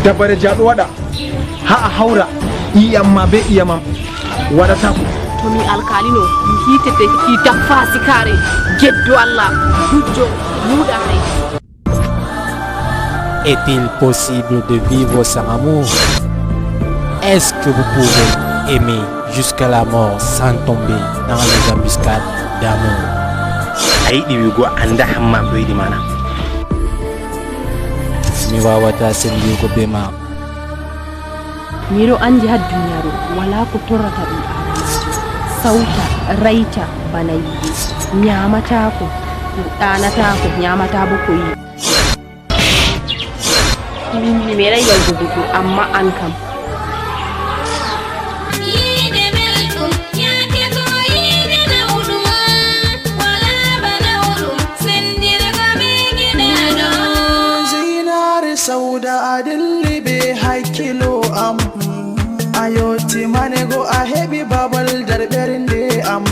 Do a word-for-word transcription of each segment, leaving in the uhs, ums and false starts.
Dabare ja ɗo waɗa haa a hawra ƴiiƴam ma bee ƴiiƴam am, waɗataako. To mi alkaalino, mi hiitete ki taffaasi kaare, geddo Allah, gujjo, muuɗaare. Est-il possible de vivre sans amour? Est-ce que vous pouvez aimer jusqu'à la mort sans tomber dans les embuscades d'amour? A yiɗi wi'ugo a anndaa Hamma ko yiɗi maana? Mi waawataa senndirgo bee ma. Miɗo anndi haa duniyaaru walaa ko torrata ɓii aadamaajo, sawta, rayta bana yiide. Nyaamataako, ɗaanataako, nyaamataa boo ko yiɗi. Min mi meeɗay yahugo goɗɗum, ammaa an kam. Yiide belɗum, yaake goo yiide nawɗum, walaa ba nawɗum, senndirgo bee giɗaaɗo. Zinaare Sawda, a dilli bee hakkilo am. A yotti manego, a heɓi babal nder ɓernde am.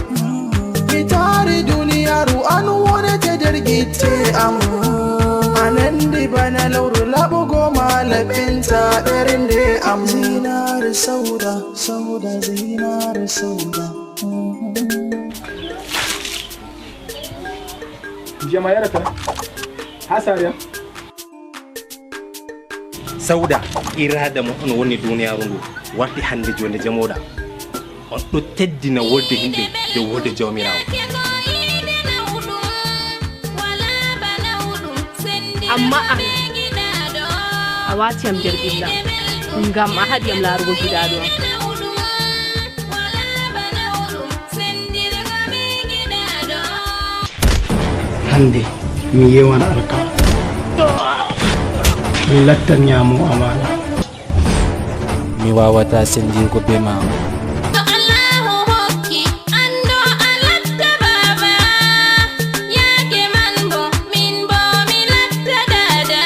Mi taari duniyaaru, an wonete nder gite am. A nandi bana lawru, laɓugo ma laɓɓinta ɓernde am. Zinaare Sawda, Sawda, Zinaare Sawda. Ndiyam a yarata haa saare am? Sawda, iraada mon on woni duniyaaru ndu, warti hannde joonde jamooɗa. On ɗo teddina wolde yimɓe dow wolde Jawmiraawo. Ammaa an, a waati am nder ɓilla, ngam a haɗi am laarugo giɗaaɗo am. Hannde mi yewan alkama, mi lattan nyaamo amaana. Mi waawataa senndirgo bee ma. To Allaahu hokki, an ɗo a latta baaba, yaake man boo, min boo mi latta daada.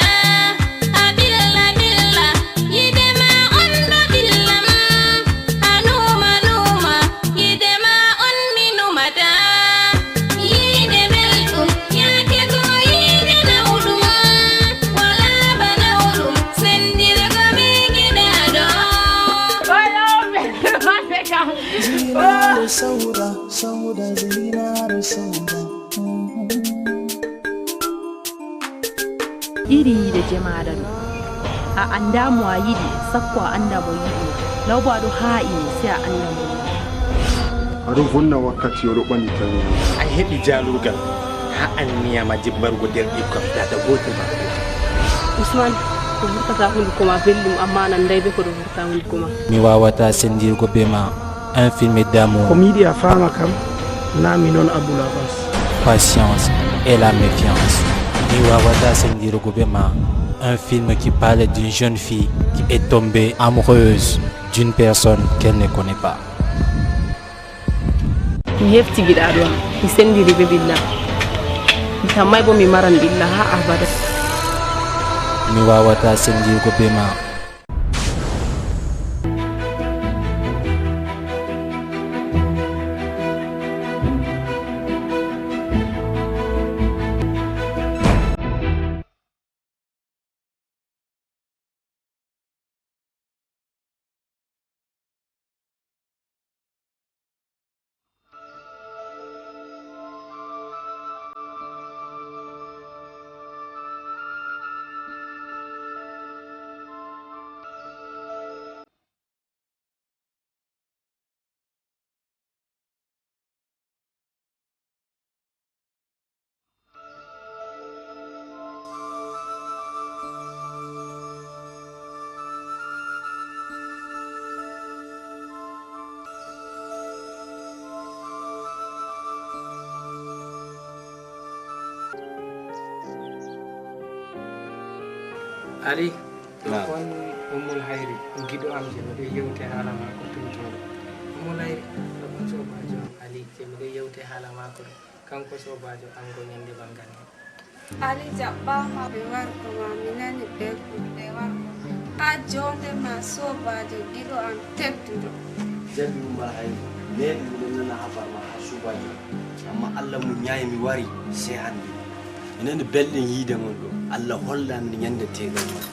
A ɓilla ɓilla, yiide ma on ɗo ɓillam. A nuuma nuuma, yiide ma on mi nuumata. Yiide belɗum, yaake goo yiide nawɗum. Walaa ba nawɗum, senndirgo bee giɗaaɗo. Zinaare Sawda, Sawda, Zinaare Sawda. Iri yiide jey maaɗa ɗo, a anndaa mo a yiɗi, sakko a annda mo yiɗi mo. Law boo a ɗo haa'ini, sey a annda mo yiɗi. A ɗo vonna wakkati, o ɗo ɓaŋgita yam. A heɓi jaalugal haa anniya ma jibbargo derɗirkam daada gootel ma. Usman, ko vurtata hunnduko ma belɗum, ammaa a nannday bee ko ɗo vurta hunnduko ma. Mi waawataa senndirgo bee ma. Un film d'amour. Ko mi yiɗi a faama kam, naa minon Abul Abbas. Patience et la méfiance. Mi waawataa senndirgo bee ma. Un film qui parle d'une jeune fille qui est tombée amoureuse d'une personne qu'elle ne connaît pas. Mi hefti giɗaaɗo am, mi senndiri bee ɓilla. Mi tammaay boo mi maran ɓilla haa abada. Mi waawataa senndirgo bee ma. Ali, ɗo on Ummul Hayri, giɗo am je miɗo yewte haala maako tun jooni. Ummul Hayri, ɗo on soobaajo am Ali je miɗo yewte haala maako ɗo. Kanko soobaajo ango nyande bangal ni. Ali jaɓɓaama e wargo ma, mi nani belɗum e wargo ma. Haa joonde ma soobaajo giɗo am tedduɗo. Jaɓi Ummul Hayri, neeɓi miɗon nana habar ma haa soobaajo. Ammaa Allah munyaayi mi wari sey hande. Mi nani belɗum yiide mon ɗo. Allah hollan nyande teegal mon.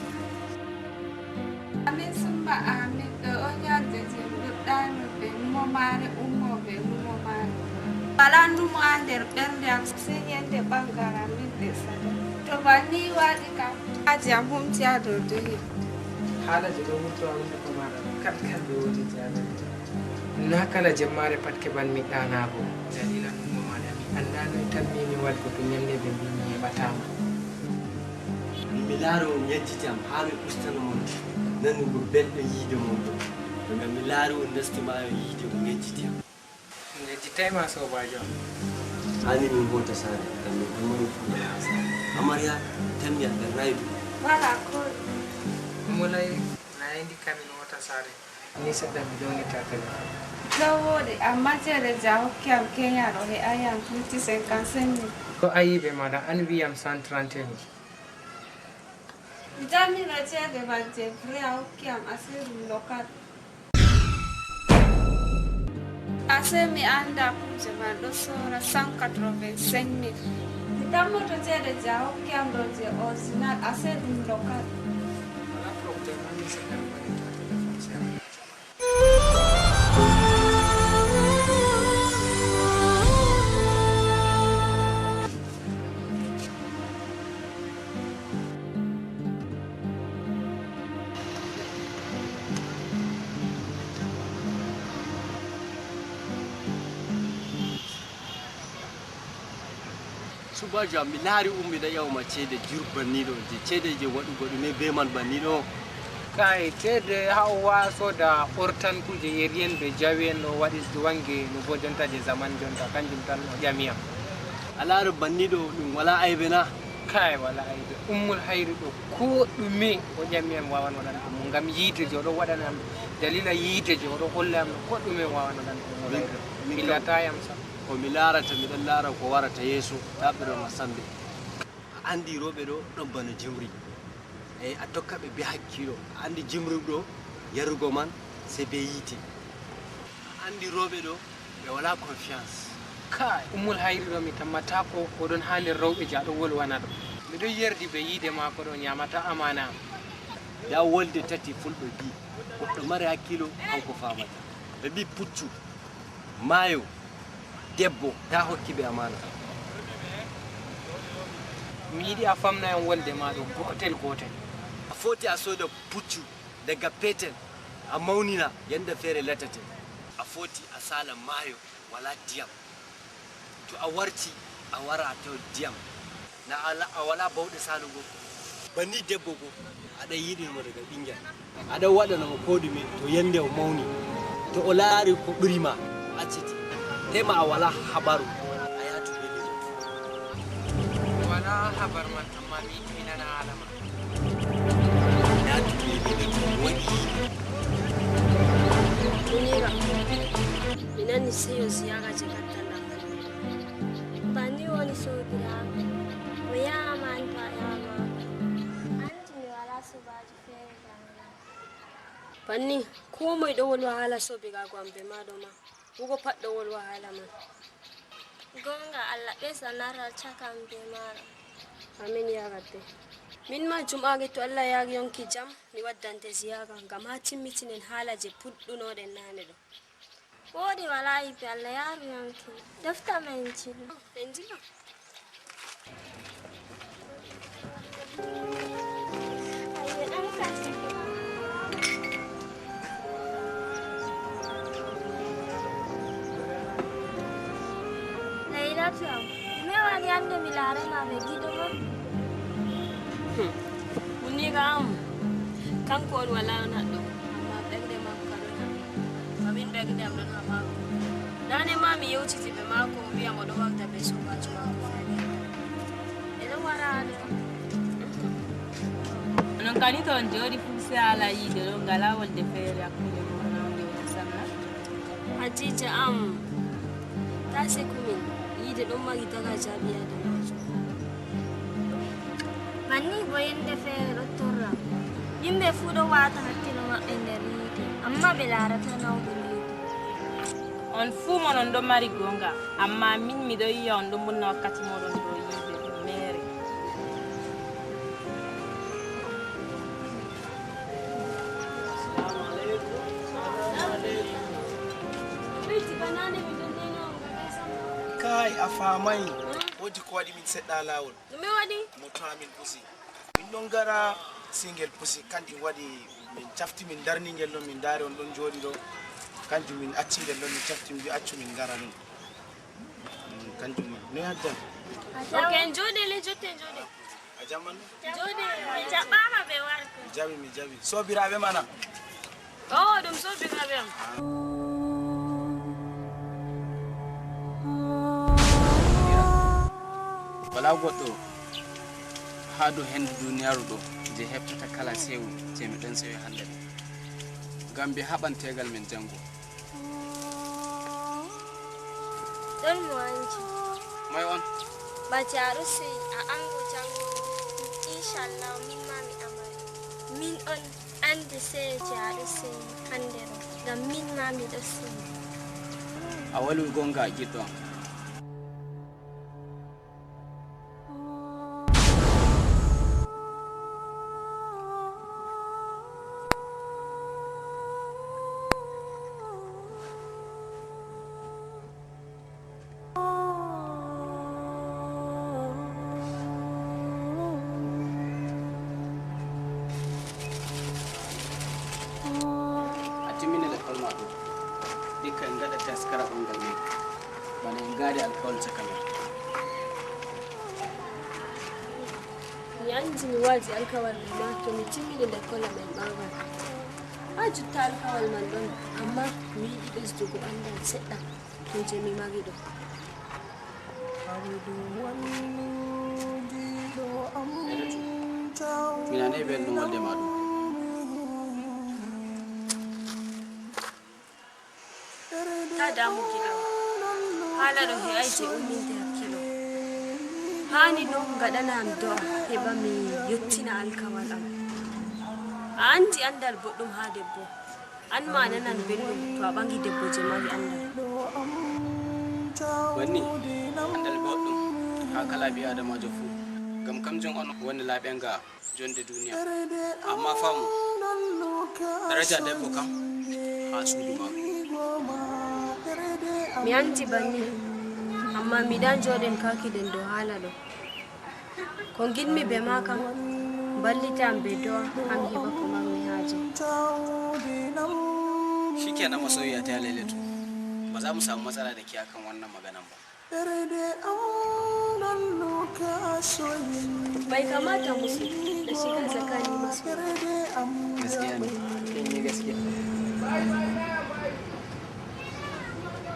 Amin summa amin. Ɗo on yalde je mi ɗuɗɗaano ɓe numo maare, ummo ɓe numo maare. Walaa numo haa nder ɓernde am, sey nyande ɓangal amin ɗe sada. To banni waɗi kam, haaji am humti haa dow duhi. Haala je ɗo wurto haa hunduko maaɗa ɗo, kat kat ɓe woodi jaabirde. Naa kala jemmaare pat keɓanmi ɗaanaago. Daliila numo maaɗa, mi anndaa noy tammiimi waɗgo to nyande ɓe mbii mi heɓataa ma. Mi, mi laaro on yejjiti am haa mi ustano mon nanugo belɗo yiide mon ɗo. Ngam mi laari on nasti maayo yiide on yejjiti am. Mi yejjitaay ma, soobaajo am. Haani min hoota saare, ngam min ɗon mari fuɗɗo haa saare. Amarya, tammi a ɓernaay ɗum. Walaa koo ɗume. Moolay, na yendi kam min hoota saare. Ni seɗɗa mi ɗonita kadi. Ɗo wooɗi, ammaa ceede je a hokki am keenya ɗo he'aay am, lutti cinquante-cinq mille. Ko ayibe maɗa, an wi'am cent trente mille. Mi tammi no ceede man je vrai a hokki am, asee ɗum local. Asee mi anndaa kuuje man ɗo soora cent quatre-vingt-cinq mille. Mi tammoto ceede je a hokki am ɗo je original, asee ɗum local. Wala problème, an mi seɗɗa mi waɗi ta téléphone seeɗa. Soobaajo am, mi laari ummi ɗo ƴawma ceede jur banniiɗo, je ceede je waɗugo ɗume be man banniiɗo? Kay, ceede haa o waawa sooda ortan kuje yeri en be jawe en, o waɗi wange no bo jonta je zaman jonta, kanjum tan o ƴami am. A laara banniiɗo ɗum walaa aybe na? Kay, walaa aybe. Ummul hayri ɗo ko ɗume o ƴami am waawan waɗan ɗum mo ngam yiite je o ɗo waɗana am, dalila yiite je o ɗo holla am ɗo ko ɗume o waawan waɗan ɗum mo hayri. Min kam, billata yam sam. Ko mi laarata, mi ɗon laara ko warata yeeso, taa ɓe ɗon sembe. A anndi rooɓe ɗo ɗon bana jimri. Eyi, a tokka ɓe be hakkiilo. A anndi jimri ɗo, yarugo man sey be yiite. A anndi rooɓe ɗo, ɓe walaa confiance. Kaay, Ummul Hayri ɗo mi tammataako o ɗon haa nder rewɓe je a ɗon wolwana ɗo. Mi ɗon yerdi be yiide maako ɗo, nyaamata amaana am. Ndaa wolde tati fulɓe mbi'i, goɗɗo mari hakkiilo, kanko faamata. Ɓe mbi'i puccu, maayo, debbo, taa hokki ɓe amaana. Mi yiɗi a famna yam wolde ma ɗo gootel gootel. A footi a sooda puccu daga peetel, a mawnina, yande feere latate. A footi a saala maayo, walaa ndiyam. To a warti, a wara a tawa ndiyam. Na a la-, a walaa bawɗe saalugo. Banni debbo go, aɗa yiɗi mo daga ɓingel. Aɗa waɗana mo koo ɗume, to yande o mawni. To o laari ko ɓuri ma, o accete. Tema a walaa habaru, a yaha to ɓe liloto. Mi walaa habar man, ammaa mi yiɗi mi nana haala man. Muniira, mi nani seyo ziyara je gaddanɗa. Banni woni soobiraaɓe. O yaha ma, an to a yaha maako. Anndi mi walaa soobaajo feere bana ma. Banni, koo moy ɗo wolwa haala soobiraago am be ma ɗo ma. Hugo pat ɗo wolwa haala man. Goonga, Allah ɓeyda narral caka am be maaɗa. Amin yaa Rabbi. Min ma jum'aare to Allah yaari yonki jam, mi waddante ziyaara ngam haa timmitinen haala je puɗɗunoɗen naane ɗo. Wooɗi, walaa yiɓe, Allah yaaru yonki. Defta men jillu. En jillu. Laylatu am, ɗume waɗi hannde mi laaray ma be giɗo ma? Hmm. Muniira am, kanko on walaa on haɗɗo, ammaa ɓernde maako ka ɗon haa min. Amin ɓernde am ɗon haa maako. Naane ma mi yewtiti be maako, o wi'am o ɗo warda be soobaajo maako feere. Ɓe ɗon wara haa ɗo. Onon kadi to on jooɗi fuu sey haala yiide ɗo, ngalaa wolde feere hakkunde mon na on jooɗi sanna? Hadiija am, taa seku min, yiide ɗon mari daraja ɓii aadamaajo. Banni bo yende feere ɗo torra. Yimɓe fuu ɗo waata hakkiilo maɓɓe nder yiide, ammaa ɓe laarataa nawɗum yiide. On fuu mon on ɗon mari goonga, ammaa min mi ɗon yi'a on ɗon mbonna wakkati mooɗon dow yiide meere. Ay, a faamay. Woodi ko waɗi min seɗɗa laawol. Ɗume waɗi? Moto amin pusi. Min ɗon ngara, sey ngel pusi. Kanjum waɗi min cafti, min darni ngel ɗon, min ndaari on ɗon jooɗi ɗo. Kanjum min acci ngel ɗon, min cafti, min mbi accu min ngara ɗon. Mm, kanjum man. Noy addan? Ok, en jooɗe le, jotte en jooɗe. A jam man? Jooɗe, mi jaɓɓaama ɓe warko. Mi jaɓi, mi jaɓi. Soobiraaɓe mana? Oo, ɗum soobiraaɓe am. Walaa goɗɗo haa dow henndu duniyaaru ɗo je heɓtata kala sewu je mi ɗon sewi hannde ɗo. Ngam mi haɓan teegal men janngo. Ɗon mo anji. Moy on? Bati aɗo seyi a ango janngo. Inchallah min ma mi amay. Min on andi seyi je aɗo seyi hande ɗo. Ngam min ma miɗo seyi. A wali gonga giɗɗo am. A timmini lekkol ma ɗum. Ndikka en ngaɗa test kara ɓanngal men. Bana en ngaadi alkawal caka men. Mi anndi mi waadi alkawal e ma to mi timmini lekkol amen ɓaawo. Haa jotta alkawal man ɗon, ammaa mi yiɗi ɓesdugo anndal seɗɗa dow jey mi mari ɗo. Mi nanaay belɗum wolde ma ɗum. Taa daamu giɗo. Haala ɗo he'aay jey umminde hakkilo. Haani ɗo ngaɗana am do'a heɓa mi yottina alkawal am. A anndi anndal boɗɗum haa debbo. An ma a nanan belɗum to a ɓaŋgi debbo jey mari anndal. Wanni anndal boɗɗum haa kala ɓii aadamaajo fuu, ngam kanjum on woni laaɓeeŋga. Jonde duniya. Amma faamu, daraja debbo kam haa suudu maako. Mi anndi banni, amma mi yiɗaa njooɗen kaakiɗen dow haala ɗo. Ko ngiɗmi bee ma kam, mballite am bee do'a, haa mi heɓa ko marmi haaje. Shikenan masoyiya ta Lailatu, ba za mu samu matsala da ke akan wannan maganan ba. Bai kamata musu da shiga tsakani masu. Gaskiya ne, kin yi gaskiya.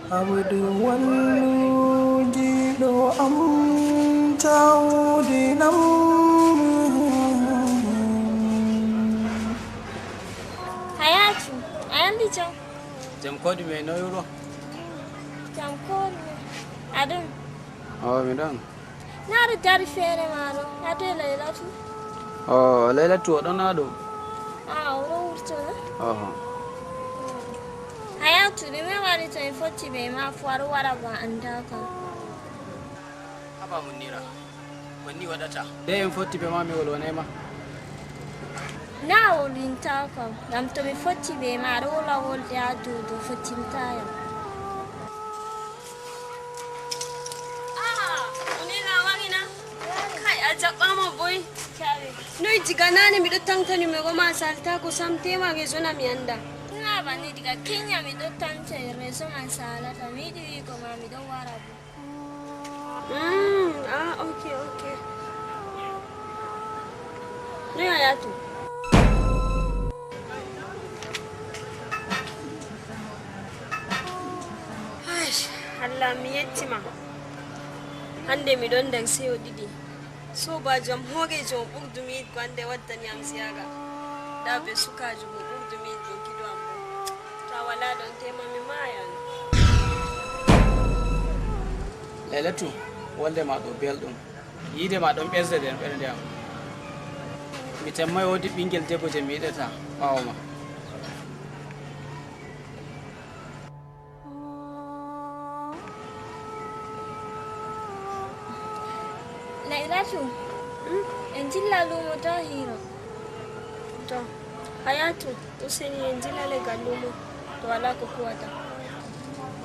Abdu wallugiɗo am tawdinam. Hayatu, a yalli jam? Jam ko ɗume, no wuro? Jam ko ɗume. A ɗon? Oo, mi ɗon. Na aɗo dari feere ma ɗo, haa toy Laylatu? Oo, Laylatu o ɗon haa ɗo. Aa, o ɗon wurto na? Oho. Hayatu, ɗume waɗi to mi fotti bee ma fuu, aɗo waɗa ba anndaa kam? Haba Munnira, ko ni waɗata? Nde en fotti bee ma, mi wolwanay ma. Na a wolwintaako am, ngam to mi fotti bee ma, aɗo wolwa wolde haa dow dow fottintaay am. Aa, Munnira a waŋi na? Kay, a jaɓɓaama boy. Noy diga naane miɗo taŋta numéro ma saalataako sam, teema réseau na mi anndaa. Na banni diga Kenya miɗo taŋta réseau man saalata, mi yiɗi wi'ugo ma miɗo wara bo. Mm, ah, ok, ok. Noy a yahata? Ay, Allah, mi yetti ma. Hannde mi ɗon nder seyo ɗiɗi. Soobaajo am hooreejo on ɓurdu mi yiɗgo hannde waddani am ziyaara. Ndaa bee sukaajo mo ɓurdu mi yiɗgo giɗo am boo. To a walaa ɗon, teema mi maayan. Laylatu, wolde ma ɗo belɗum. Yiide ma ɗon ɓesda nder ɓernde am. Mi tammaay woodi ɓiŋngel debbo jey mi yiɗata ɓaawo ma. Laylatu, hmm? En njilla luumo to hiiro. To, Hayatu, useni en njilla leggal luumo to walaa ko kuwata.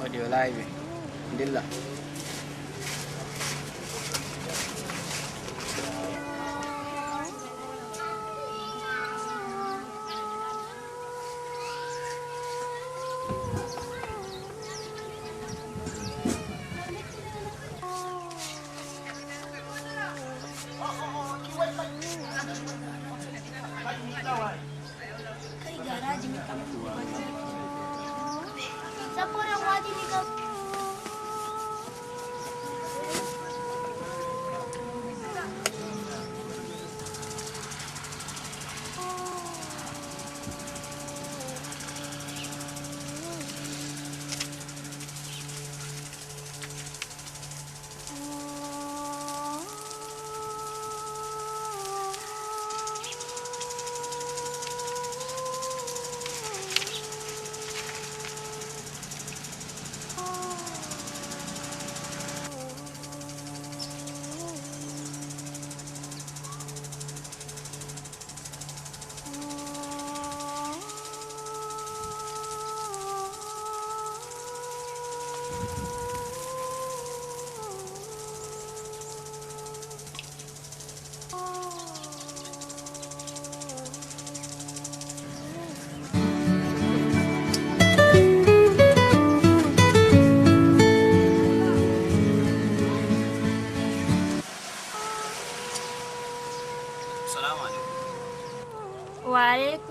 Waɗi walaa aybe. Ndilla.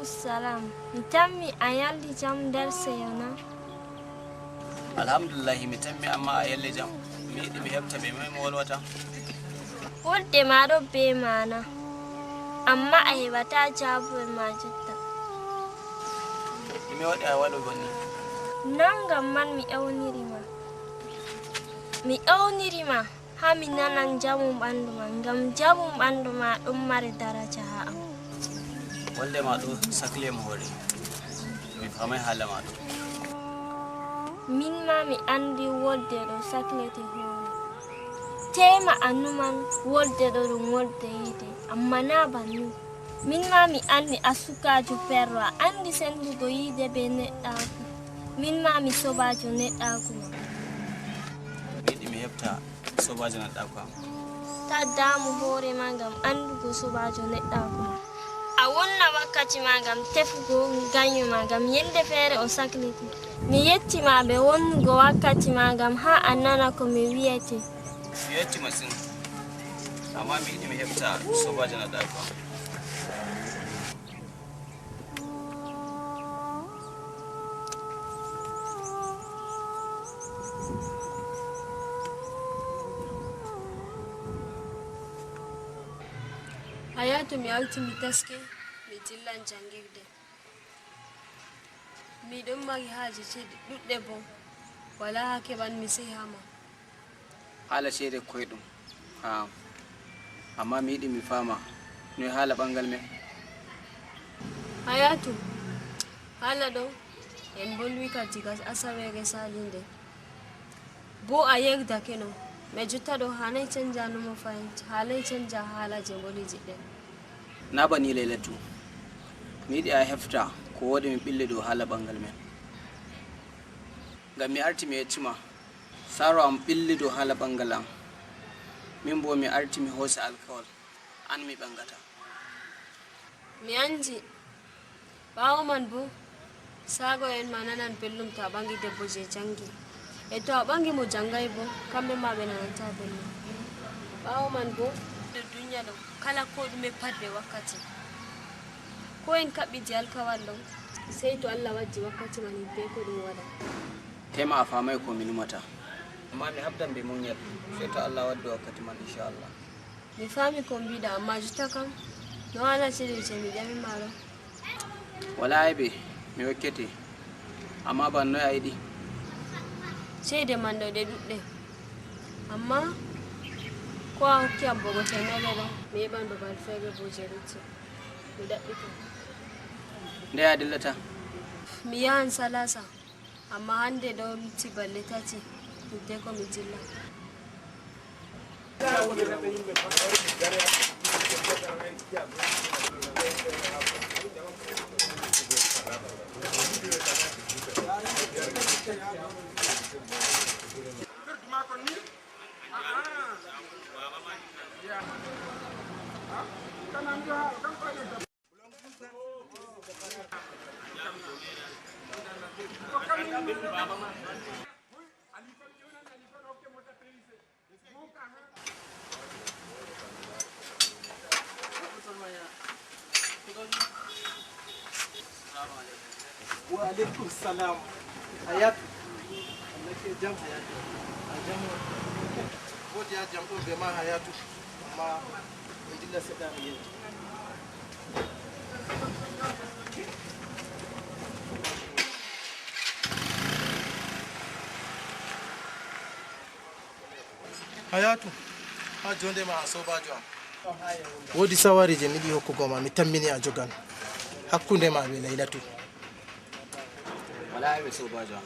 Salam. Mi tammi a yalli jam nder seyo na? Alhamdulillahi, mi tammi amma a yalli jam. Mi yiɗi mi heɓta ɓe moy mi wolwata. Wolde ma ɗo be maana, amma a heɓata jaabuwol ma jotta. Ɗume waɗi a waɗo banni? Nangam man mi ewniri ma. Mi ewniri ma. Haa mi nanan njamu ɓanndu ma, ngam njamu ɓanndu ma ɗon mari daraja haa am. Wolde ma ɗo sakli am hoore. Mi faamay haala ma ɗo. Min ma mi anndi wolde ɗo saklete hoore. Teema a numan wolde ɗo ɗum wolde yiide, ammaa naa banni. Min ma mi anndi a sukaajo perro, a anndi senndugo yiide bee neɗɗaaku. Min ma mi sobaajo neɗɗaaku ma. Mi yiɗi mi heɓta sobaajo neɗɗaaku am. Ta daamu hoore ma ngam anndugo sobaajo neɗɗaaku ma. A wonna wakkati ma ngam tefugo ganyo ma, ngam yende feere o sakliti. Mi yetti ma bee wonnugo wakkati ma ngam haa a nana ko mi wi'ete. Mi yetti masin. Amma mi yiɗi mi heɓta sobaajo neɗɗaaku am. Hayaatu, mi hawti mi taski, mi dillan janngirde. Miɗon mari haaje ceede ɗuɗɗe boo, walaa haa keɓanmi sey haa ma. Haala ceede koyɗum haa am. Amma mi yiɗi mi faama noy haala ɓanngal men. Hayaatu, haala ɗo en mbolwi ka diga asaweere saliinde. Boo a yerdake no. Mi jotta ɗo haanay canja numo fahin, haanay canja haala jey mboli jiɗɗen. Naa ba ni Laylatu. Mi yiɗi a hefta ko wooɗi mi ɓilli dow haala ɓanngal men. Ngam mi arti mi yecci ma, saaro am ɓilli dow haala ɓanngal am. Min boo mi arti mi hoosi alkawal, an mi ɓangata. Mi anndi. Ɓaawo man boo, saago'en ma nanan belɗum to a ɓaŋgi debbo jey jaŋgi. E to a ɓaŋgi mo jaŋgaay boo, kamɓe ma ɓe nanantaa belɗum. Ɓaawo man boo, nder duniya ɗo, kala koo ɗume pat bee wakkati. Koo en kaɓɓidi alkawal ɗo, sey to Allah waddi wakkati man hiddeko ɗum waɗa. Teema a faamaay ko mi numata. Amma mi habdan bee munyal, sey to Allah waddi wakkati man, inchallah. Mi faami ko mbiɗa, ammaa jotta kam, no haala ceede jey mi ƴami ma ɗo? Walaa aybe, mi hokkete. Ammaa ban noy a yiɗi? Ceede man ɗo ɗe ɗuɗɗe. Ammaa ko a hokki am boo go teemerre ɗo, mi heɓan babal feere boo jey lutti. Mi ɗaɓɓito. Ndeye a dillata? Mi yahan Salaasa. Ammaa hannde ɗo lutti balɗe tati, hiddeko mi dilla. Wa aleykum salam. Hayatu. Allah ke jam Hayatu. A jam. Woodi a jam ɗo be ma Hayatu. Amma en dilla seɗɗa mi yewta. Hayatu, haa joonde ma a soobaajo am. Woodi saawari je mi yiɗi hokkugo ma, mi tammini a jogan. Hakkunde ma be Laylatu. Walaa aybe soobaajo am.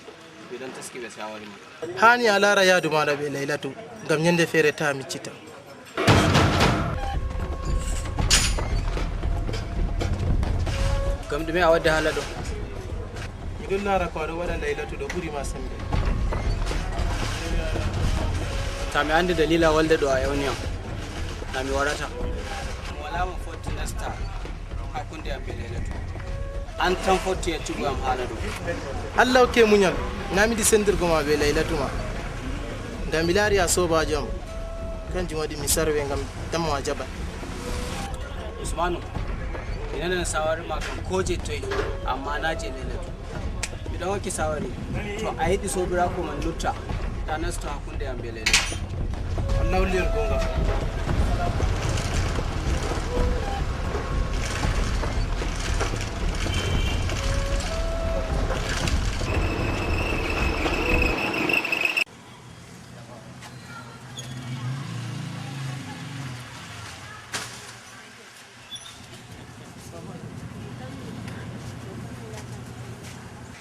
Mi ɗon taski be saawari ma. Haani a laara yaadu maaɗa be Laylatu, ngam nyande feere taa miccita. Ngam ɗume a waddi haala ɗo? Mi ɗon laara ko a ɗon waɗa Laylatu ɗo ɓuri ma sembe. Taa mi anndi daliila wolde ɗo a ewni am. Na mi warata. Mi walaa mo fotti nasta hakkunde am be Laylatu. An tan fotti yeccugo am haala ɗum. Allah hokke muñal, na mi yiɗi sendirgo ma be Laylatu ma. Ngam mi laari a soobaajo am, kanjum waɗi mi sarwe ngam tammo a jaɓan. Usmanu, Mi nanan sawari ma kam ko je toy, amma na je Laylatu. Miɗo hokki sawari, to a yiɗi sobirako man lutta, ta nasto hakkunde am be Laylatu. Wallahi on gonga.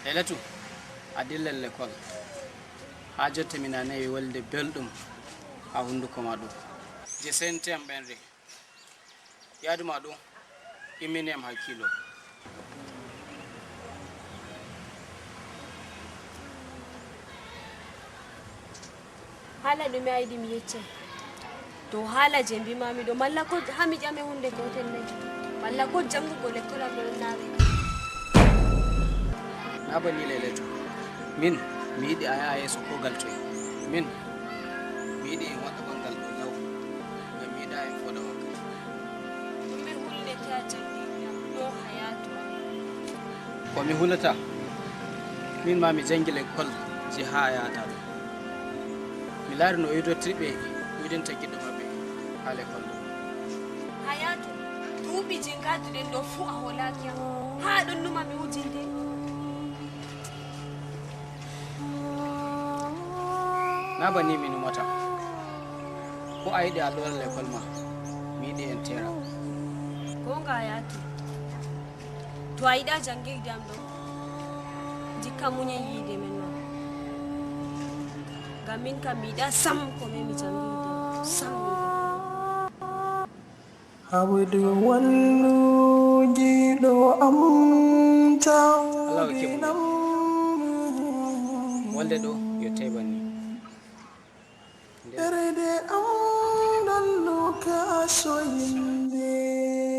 Laylatu, a dillan lekol. Haa jotta mi nanaay wolde belɗum haa hunnduko ma ɗum. Je sente am ɓernde. Yaadu ma ɗum, immini am hakkiilo. Haala ɗume a yiɗi mi yecce? To haala je mbimami ɗo, malla ko haa mi ƴame hunde gotel ne? Malla ko janngugo lekkol am ɗo ɗon naawe? Na banni Laylatu. Min, mi yiɗi a yaha yeeso ko gal toye. Min, mi yiɗi en waɗa ɓangal ɗo law. Ngam mi yiɗa en fooɗa wakkati. Ɗume hulnete a janngi ɗo Hayatu? Ko mi hulata? Min ma mi janngi lekkol je haa a yahata ɗo. Mi laari no wujidinta ɓe, wujidinta giɗɗo maɓɓe haa lekkol ɗo. Hayatu, duuɓi jinngaaji ɗen ɗo fuu a hoolaaki am. Haa a ɗon numa mi wujinde. Na banni mi numata. Ko a yiɗi a lora lekkol ma, mi yiɗi en tera. Goonga Hayatu. To a yiɗa janngirde am ɗo, ndikka munyal yiide men ma. Ngam min kam mi yiɗa sam ko memi janngirde am. Sam mi yiɗa. Abdu wallu giɗo am Allah wakke mo. Tawdinam. Wolde ɗo yo tey banni. Ɓernde am ɗon luka soyinde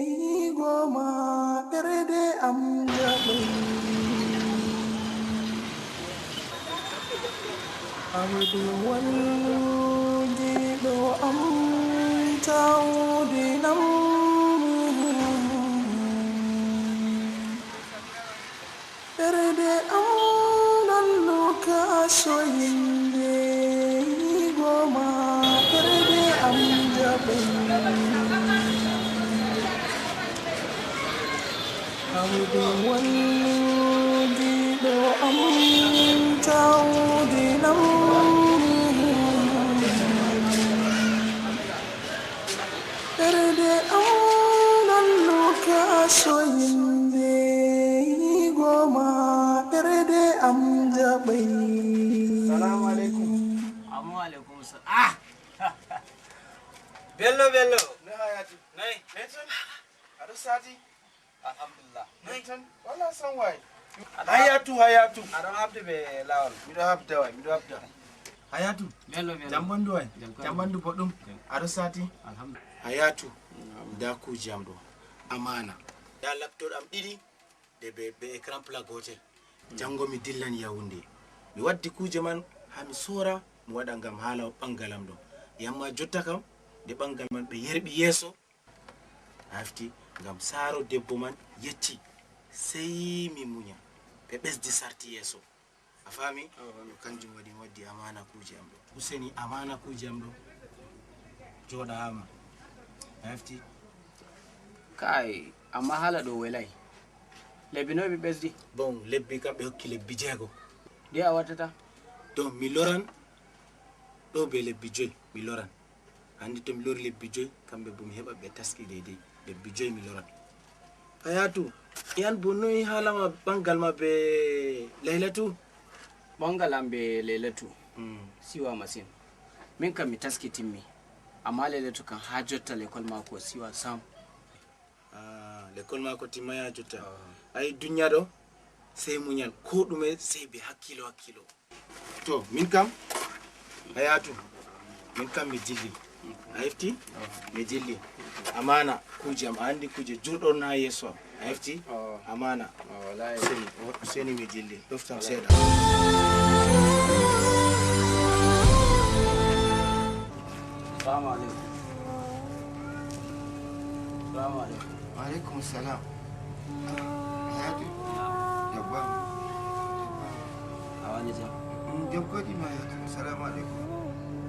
yigo ma, ɓernde am jaɓi. Abdu wallu giɗo am tawdinam. Ɓernde am ɗon luka soyinde yigo ma, ɓernde am jaɓi. Abdu wallu giɗo am tawdinam. Ɓernde am ɗon luka soyinde yigo ma, ɓernde am jaɓi. Salamu aleykum. Amu aleykum salam. Ah! Bello, Bello. No Hayatu? Nay. Betun? Aɗo sati? Alhamdulillah. Betun? Wala san way. Hayatu, Hayatu. Aɗon habde ɓe laawol. Miɗo habda way, miɗo habda. Hayatu. Bello, Bello. Jam ɓandu way. Jam ɓandu boɗɗum. Aɗo sati? Alhamdulillah. Hayatu. Nda kuuji am ɗo. Amana. Nda laptop am ɗiɗi. Ɗe be, be écran plat gotel. Janngo mi dillan Yaoundé. Mi waddi kuuje man haa mi soora, mi waɗa ngam haala ɓanngal am ɗo. Yamma jotta kam, nde ɓanngal man ɓe yerɓi yeeso, a hefti ngam saaro debbo man yecci, sey mi munya. Ɓe ɓesdi sarti yeeso. A faami? Awa, faami. Yo kanjum waɗi mi waddi amaana kuuje am ɗo. Useni amaana kuuje am ɗo. Jooɗaama. A hefti? Kaay, amma haala ɗo welay. Lebbi noy ɓe ɓesdi? Bon, lebbi kam ɓe hokki lebbi jeego. Nde a wattata? Donc, mi loran ɗo be lebbi joy, mi loran. Anndi to mi lori lebbi joy, kamɓe bo mi heɓa ɓe taski deydey. Lebbi joy mi loran. Hayatu, yan bo noy haala ma ɓanngal ma be Laylatu? Ɓanngal am be Laylatu, hmm, siwa masin. Min kam mi taskitimmi. Amma Laylatu kam haa jotta lekol maako siwa sam. Ah, lekol maako timmay haa jotta. Ah. Ay, dunyaa ɗo, sey munyal, ko ɗume sey be hakkiilo, hakkiilo. To, min kam, Hayatu, min kam mi dilli. A hefti? Mi dilli. Amaana, kuuje am, a anndi kuuje jurɗon haa yeeso am. A hefti? Oh. Amaana. Oh, wallahi. Useni, useni mi dilli. Ɗoftam seeɗa. Salamu aleykum. Salamu aleykum. Wa aleykum salam. Hayatu. Yabba. A wani jam? Mm, jam ko ɗi ma Hayatu. Salamu alaikum.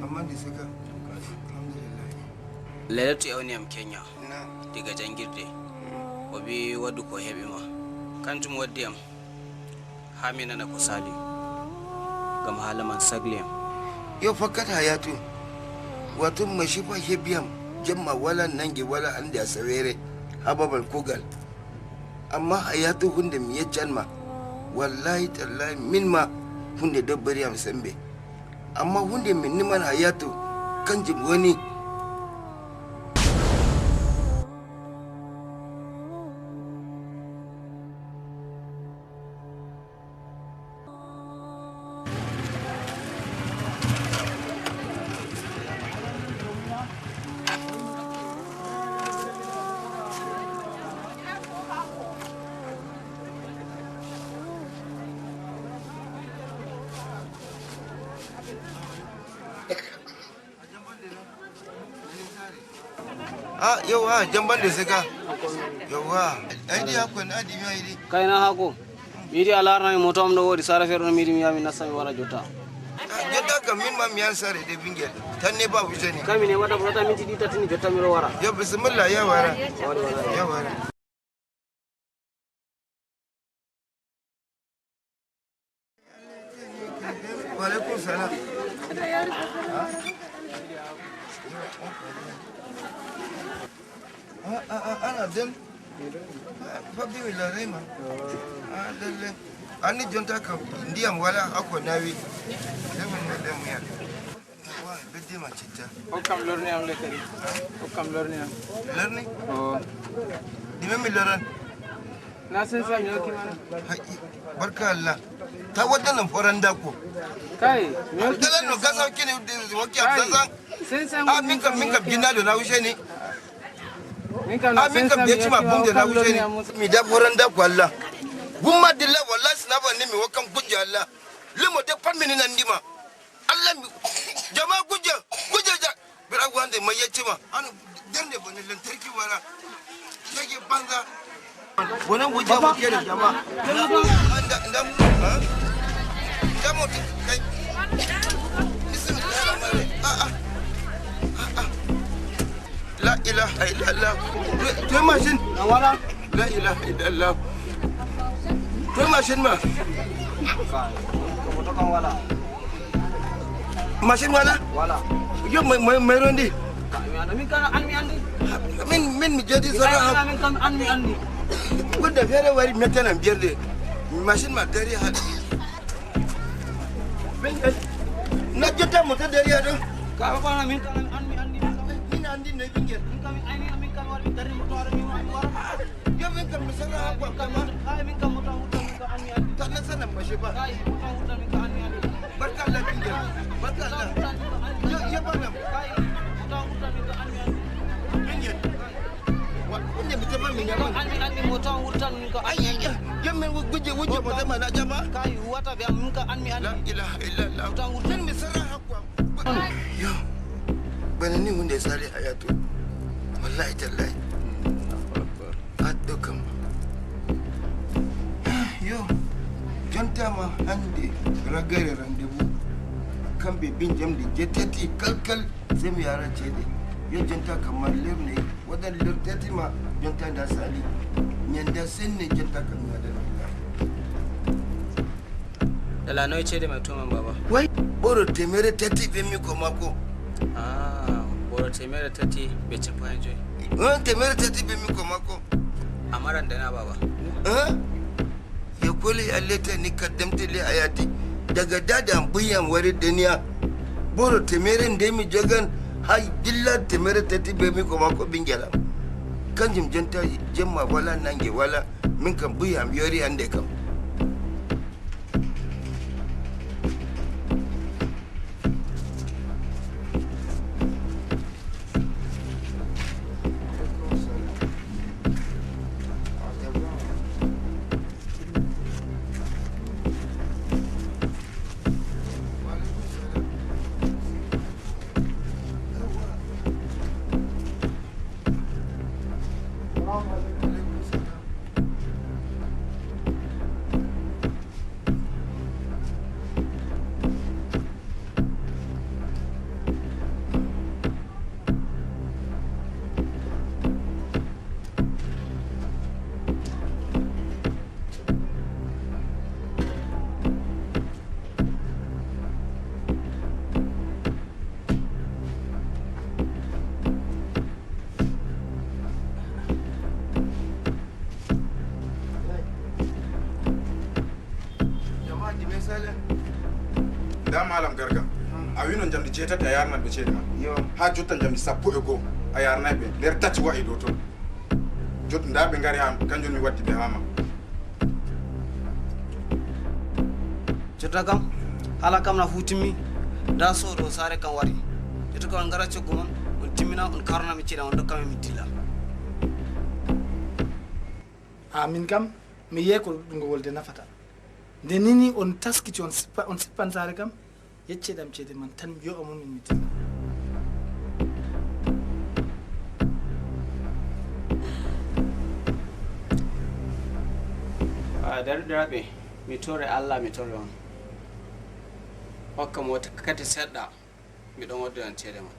Amma ndi saka. Alhamdulillah. Laylatu ewni am Kenya. Naam. Diga janngirde. Mm. O wi waɗu ko heɓi ma. Kanjum waddi am. Haa mi nana ko saali. Ngam haala man sagli am. Yo fakkat Hayatu. Wato mashifa heɓi am. Jemma wala nange wala hannde asaweere. Haa babal kuugal. Amma Hayatu, huunde mi yeccan ma. Wallahi tallahi min ma huunde dobbari am sembe. Amma huunde mi niman Hayatu, kanjum woni. Ah, yawwa, jamban da suka. Yawwa. Ai, di hakko na di mai di. Kai na hako. Mi yiɗi a laarana mi moto am ɗo woodi sara feere ɗo mi yiɗi mi yaha mi nasta mi wara jotta. Ah, jotta kam min ma mi yahan sare de bingel. Tan ne ba useni. Kai mi ne wata wata minti ɗiɗi tati ni jotta mi ɗo wara. Yo bismillah ya wara. Wari wara. Ya wara. Wa alaikum salam. Ah, ah, ah, ana dem. Ah, fabbi mi lorima. Ah, lalle. Anni jonta kam ndiyam wala hakko nawi. Dem mo dem ya. Wa, beddima citta. Hokkam lorni am le kadi. Hokkam lorni am. Lorni? O. Ɗume mi loran? Na cinq cent mi hokki ma. Hay, barka Allah. Ta wadda nan foranda ko. Kai, mi hokki. Dalan no cinq cent. Gasa kini wakki am cinq cent. Cinq cent. Ah, min kam, min kam binna do na ushe ni. Min kam na cinq cent mi hokki ma, hokkam lorni am. Mi da foranda ko Allah. Gumma dilla wallahi sina ban ni mi wakkan gujja Allah. Limo de pat mini nan ndima. Allah mi, jama gujja, gujja ja. Bira wande mai yace ma. Ana dande bane lantarki wala. Yake banza. Wannan gujja ba ke da jama. Anda, anda, ha? Jamo kai. Bismillah. Ah, ah. Ah, ah. La ilaha illallah. Toi, toi, machine. Wala. La ilaha illallah. Toi, machine ma. Machine wala? Wala. Yo, mai, mai, mai rondi. Ka mi anda, min kana an mi andi. Min, min mi jadi sara. Min kan an mi andi. Wanda fere wari metana biyar de. Machine ma dari ha. Min kan. Na jota mota dari ha do. Ka ko na min kana an mi andi. Min andi ne bingel. Min kan ai min kan wari dari moto ara mi wari. Yo, min kam mi sara ha kwa kama. Ay, min kam moto wuta min ka an mi andi. Tan na sanan mashe ba. Ay, moto wuta min ka an mi andi. Barka Allah bingel. Barka Allah. Yo, yo banam. Ay, moto wuta min ka an mi andi. Bingel. Wa, kunne mi taba min ya. An mi andi moto wuta min ka an mi andi. Ay, yo, min guje, guje mo tama na jama. Kai wata be min ka an mi andi. La ilaha illallah. Moto wuta. Min mi sara ha kwa. Yo. Bana ni hunde sali Hayatu. Wallahi tallahi. Addo kam. Yo. Jontama hande ragare rendez-vous. Kambe bin jamdi jettati kalkal. Sai mi yara cede. Yo jonta kamar lerne. Wadan ler tati ma jonta da sali. Nyanda senne jonta kamar da. Dala noy cede mai tuman baba? Wai, boro temere tati be mi koma ko. Ah, boro temere tati be capan joy. Eh, temere tati be mi koma ko. Amaran dana baba. Eh? Ya kole alleta ni kaddamte le ayati. Daga dada buyan wari daniya. Boro temere nde mi jogan. Hay dilla temere tati be mi koma ko bingela. Kanjum jonta jemma wala nange wala. Min kam buy am yori hande kam. Jeetati a yarnat ɓe ceede ma. Yo. Haa jotta njamdi sappo e goo a yarnay ɓe. Nder tati wa'i ɗo ton. Jotta ndaa ɓe ngari haa am, kanjum mi waddi ɓe haa ma. Jotta kam, haala kam na huutimmi. Ndaa soodo saare kam wari. Jotta kam on ngara coggu mon, on timmina, on karnami ceede, on dokkami mi dilla. Amin kam, mi yehi ko ɗuɗɗungo wolde nafata. Nde nini on taskiti on sippa, on sippan saare kam, yecceɗam ceede man tan mi yo'a mon min mi dilla. A darɗiraaɓe, mi tore Allah, mi tore on. Hokka mo wakkati seɗɗa, miɗon wadda on ceede man.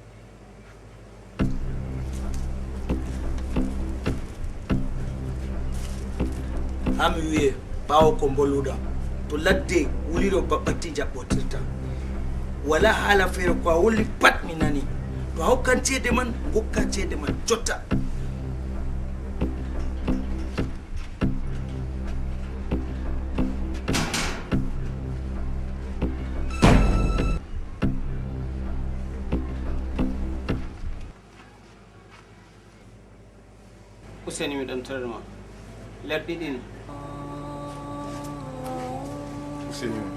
Haa mi wi'e, ɓaawo ko mbolluɗa, to ladde wuliiɗo baɓɓatti jaɓɓotirta. Walaa haala feere, ko a wolli pat mi nani. To a hokkan ceede man, ngokka ceede man jotta. Useni, miɗon torori ma. Ler ɗiɗi ni. Useni on.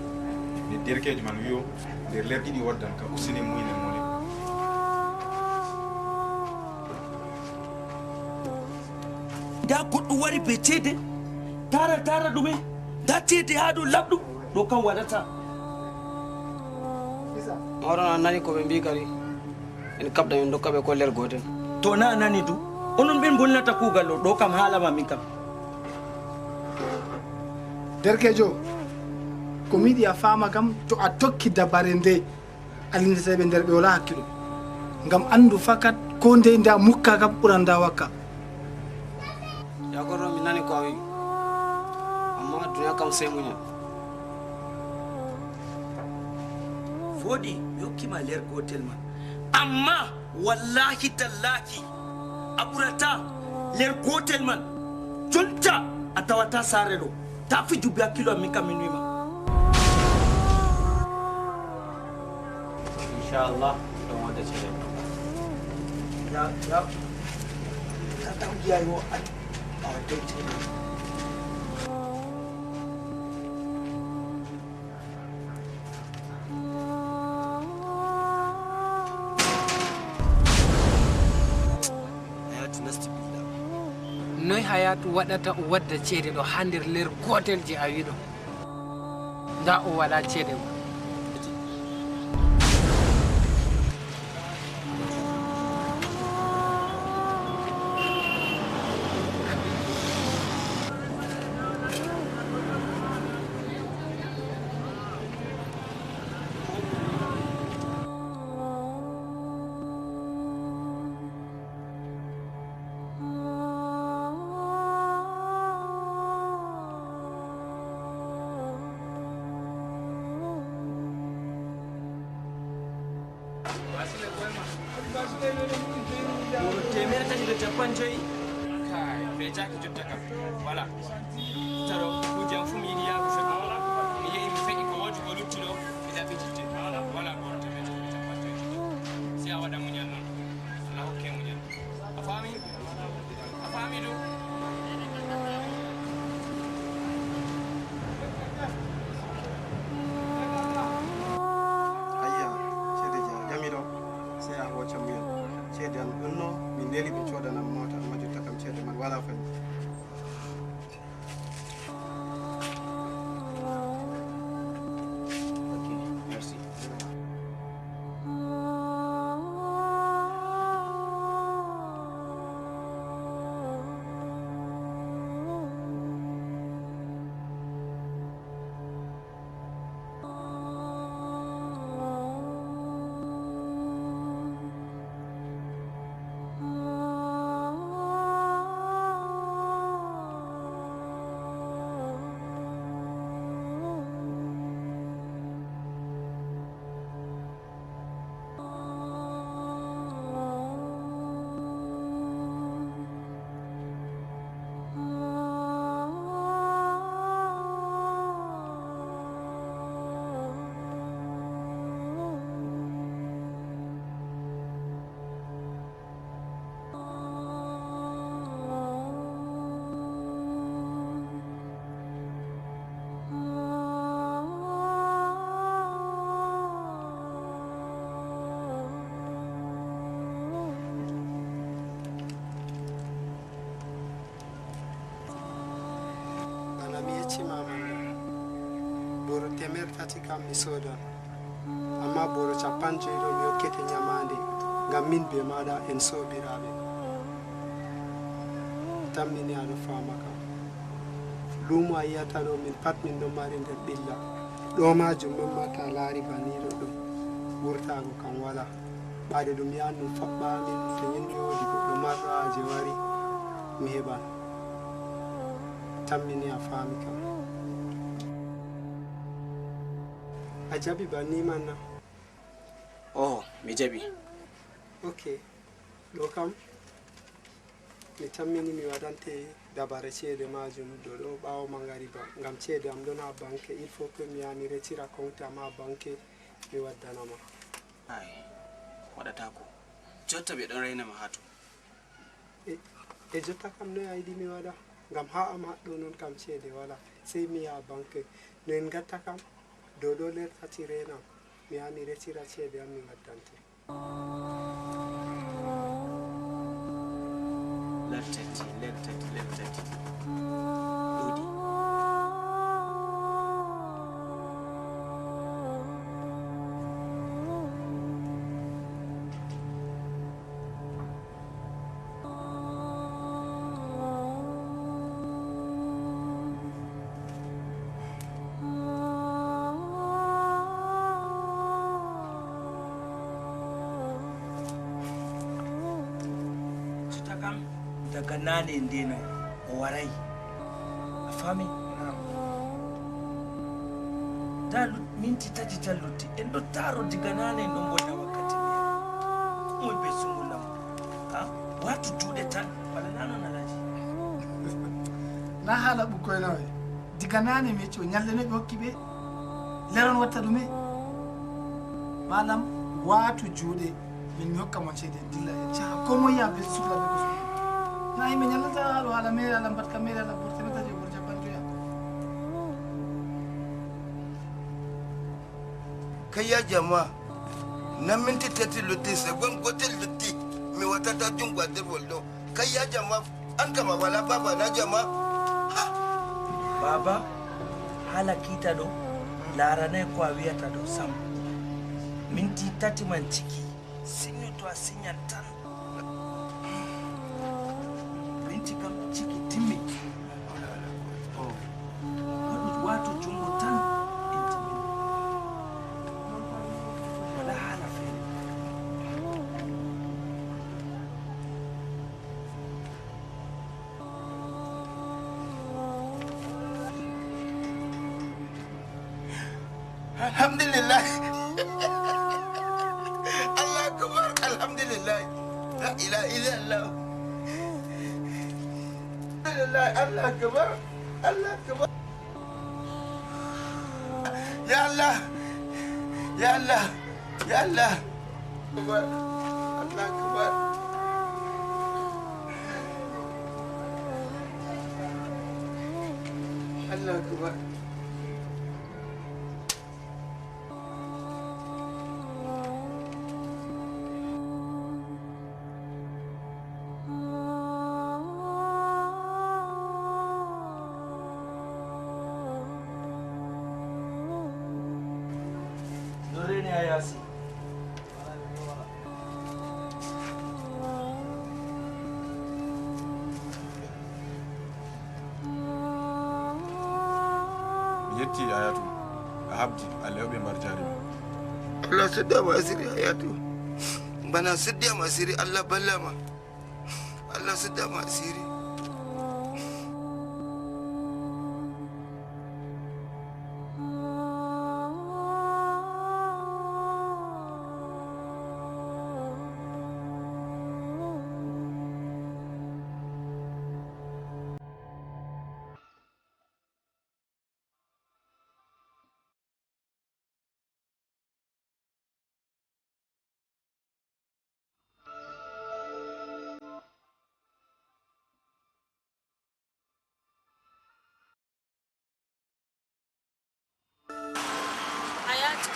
Nde derkeejo man wi'o nder ler ɗiɗi waddan ka, useni mu'inen mo le. Ndaa goɗɗo wari bee ceede, taara taara ɗume? Ndaa ceede haa ɗo laɓɗum, ɗo kam waɗataa. Mawɗo, a nani ko ɓe mbii kadi? En kaɓda, min ndokka ɓe ko ler gootel. To na a nani du, onon ɓen bonnata kuugal ɗo, ɗo kam haala ma min kam. Derkeejo, ko mi yiɗi a faama kam, to a tokki dabare nde, a lindete ɓe nder ɓe walaa hakkilo. Ngam anndu fakat, koo ndey nda mukka kam ɓuran nda wakka. Ya gorro, mi nani ko a wi'i. Amma duniya kam sey muñal. Vooɗi, mi hokki ma ler gootel man. Amma wallaahi tallaahi, a ɓurataa ler gootel man. Jonta a tawataa saare ɗo. Ta fiju be hakkilo am, min kam mi nuima. Inchallah, ɗon wadda ceede. Ya, ya. Ta taw giya yo an. Awa dewte. Hayatu nasti billa. Noy Hayatu waɗata o wadda ceede ɗo haa nder ler gootel je a wi'i ɗo? Nda o walaa ceede ma. Teemeɗɗe tati e cappanɗe jowi. Kay, feecaaki jotta kam. Voilà. Taro, kuuje am fuu mi yiɗi yaha ko feƴƴi. Mi yehi, mi feƴƴi ko woodi ko lutti ɗo, mi ɗaɓɓititte. Voilà, goro teemeɗɗe tati e cappanɗe jowi. Sey a waɗa muñal non. Allah hokke muñal. A faami? A faami ɗum? Ayya, ceede ja, jamiɗo, sey a hooca muñal. Ceede am ɗonno, min neli ɓe coodanam moota, amma jotta kam ceede man walaa fay. Cima man ɗon. Boro teemeɗɗe tati kam mi soodan. Ammaa boro cappanɗe jowi ɗo mi hokkete nyamaande, ngam min bee maaɗa en soobiraaɓe. Tammini a ɗo faama kam. Luumo a yi'ata ɗo, min pat min ɗon mari nder ɓilla. Ɗo maajum ɗon ma, to a laari baniiɗo ɗo, wurtaago kam walaa. Ɓaade ɗum yahan ɗum faɓɓa min, to min mi woodi goɗɗo marɗo haaje wari, mi heɓan. Tammini a faami kam. A jaɓi banni man na? Oh, mi jaɓi. Ok. Ɗo kam, mi tammini mi waɗante dabare ceede maajum ɗo, ɗo ɓaawo mangariba. Ngam ceede am ɗon haa banke, il faut que mi yaha mi retira compte am haa banke, mi waddana ma. Ay, waɗataako. Jotta ɓe ɗon reyna ma haa to. E, e jotta kam noy a yiɗi mi waɗa? Ngam haa am haɗɗo non kam ceede walaa. Sey mi yaha banke. No en ngatta kam? Dow ɗo ler tati reenam. Mi yaha mi retira ceede am mi waddante. Ler tati, ler tati, ler tati. Ɗuuɗi. Jotta kam, daga naane e ndeena o waraay. A faami? Naam. Ndaa lut-, minti tati tan lutti. En ɗo taaro diga naane, en ɗon mbonna wakkati. Ko moy bee sungullam? Ha? Waatu juuɗe tan, wala naa non, Alhaji? Naa haala ɓukkoy nawe. Diga naane mi yecci o nyalɗe noy ɓe hokki ɓe? Leron watta ɗume? Malam, waatu juuɗe. Min mi hokka mon ceede, en dilla, en caha. Ko moy yaha bee sukla bee ko sukla. Naa yimɓe nyallata haala, haala meere, haala mbaɗka meere, haala burte meta je burte banjoya. Kayya jama, na minti tati lutti, segon gotel lutti, mi watata jungo a nder wol ɗo. Kayya jama, an kam a wala baba na jama. Ha! Baba, haala kiita ɗo, laaranay ko a wi'ata ɗo sam. Minti tati man ciki, sinyo to a sinyan tan. Minti kam ciki timmi. Oh. Waɗu wato jungo tan. Wala haala feere. Alhamdulillah. Allah akbar. Alhamdulillah. La ilaha illallah. Alhamdulillah. Allah akbar. Allah akbar. Ya Allah. Ya Allah. Ya Allah. Akbar. Allah akbar. Allah akbar. No reeni a yaasi. Mi yetti Hayatu, a habdi, Allah yoɓe mbar jarima. Allah suddi am asiri Hayatu. Bana suddi am asiri, Allah ballama. Allah suddi am asiri. Hayatu,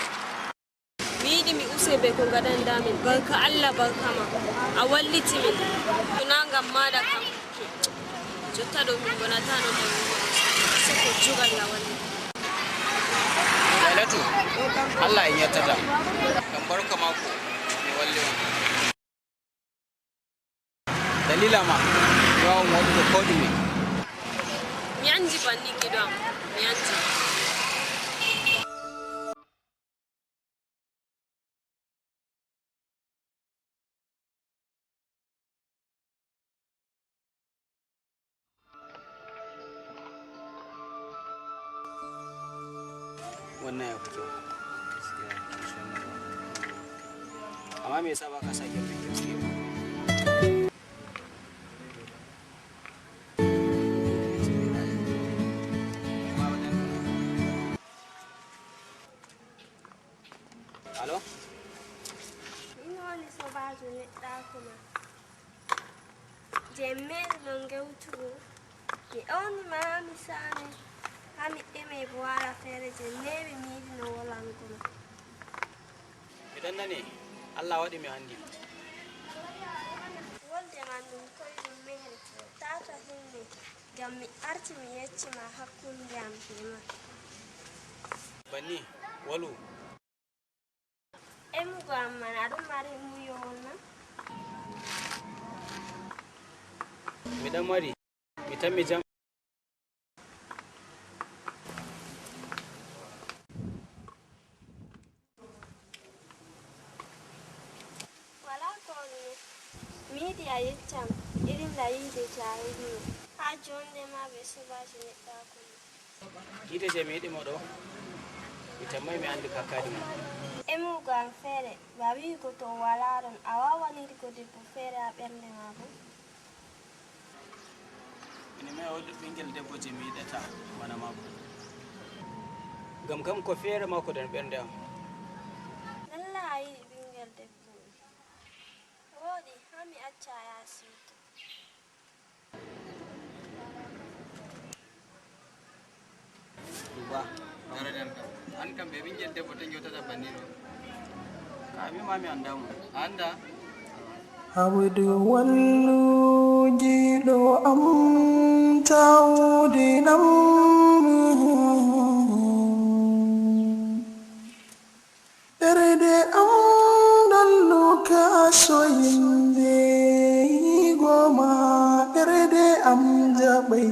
mi yiɗi mi use be ko ngaɗanɗa min. Barka Allah, barka ma. A walliti min. To naa ngam maaɗa kam, jotta ɗo min ngonataano nder wuro ɗo. Ko jugal na woni. Laylatu, Allah en yettata. Ngam barka maako, mi walli on. Dalila ma, mi wawan waɗugo ko ɗume. Mi anndi banni giɗo am, mi anndi. Wannan ya fito. Amma me yasa ba ka sa gyambo? Alo? Min woni sobaajo neɗɗaaku ma. Je meeri non gewtugo. Mi ewni ma haa mi saami, haa mi ƴemi bo haala feere je meeri mi yiɗi no wolango ma. Mi ɗon nane, Allah waɗi mi anndi. Wolde man ɗum koyɗum mehre, taa to hinne, ngam mi arti mi yecci ma hakkunde am be ma. Banni, wolu. Emugo am man, a ɗon mari muyowol na? Mi ɗon mari, mi tammi jam. Walaa koo ɗume. Mi yiɗi a yeccam irin na yiide jaayirmi haa joonde ma bee sobaajo neɗɗaaku ma. Yiide jey mi yiɗi mo ɗo, mi tammay mi anndi kaakaadi mo. Emugo am feere, ba wi'ugo to o walaa ɗon, a waawan yiɗugo debbo feere haa ɓernde ma boo. Mini mi o ɓingel debbo je mi yiɗata bana maako. Ngam kam ko feere maako nder ɓernde am. Lalla a yiɗi ɓingel debbo. Wooɗi, haa mi acca a yaha siwto. Uba. Darajan kam. An kam be ɓingel debbo tan yewtata banni ɗo. Ka mi ma mi anndaa mo. A anndaa? Abdu wallujiiɗo am tawdinam. Ɓerɗe am ɗon luka soyinde yigo ma, ɓerɗe am jaɓay.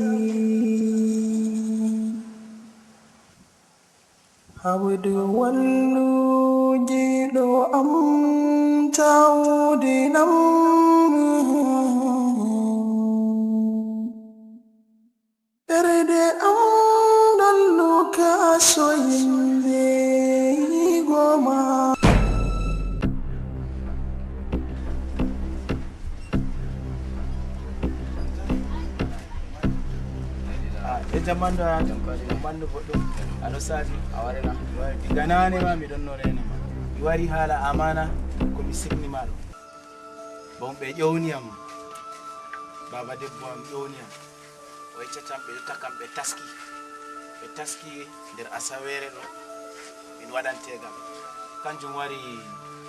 Abdu wallujiiɗo am tawdinam. Ɓerɗe am ɗon luka soyinde yigo ma. Ah, e jamanɗo ya, jamanɗo boɗɗo. Aɗo saaji, a warena. Diga nane ma mi ɗon no rena ma. Mi wari haala amana ko mi signi ma ɗo. Bon, ɓe ƴowni am. Baba debbo am ƴowni am. O yeccata am ɓe lutta kam ɓe taski. Ɓe taski nder asaweere ɗo. Min waɗan tegal. Kanjum wari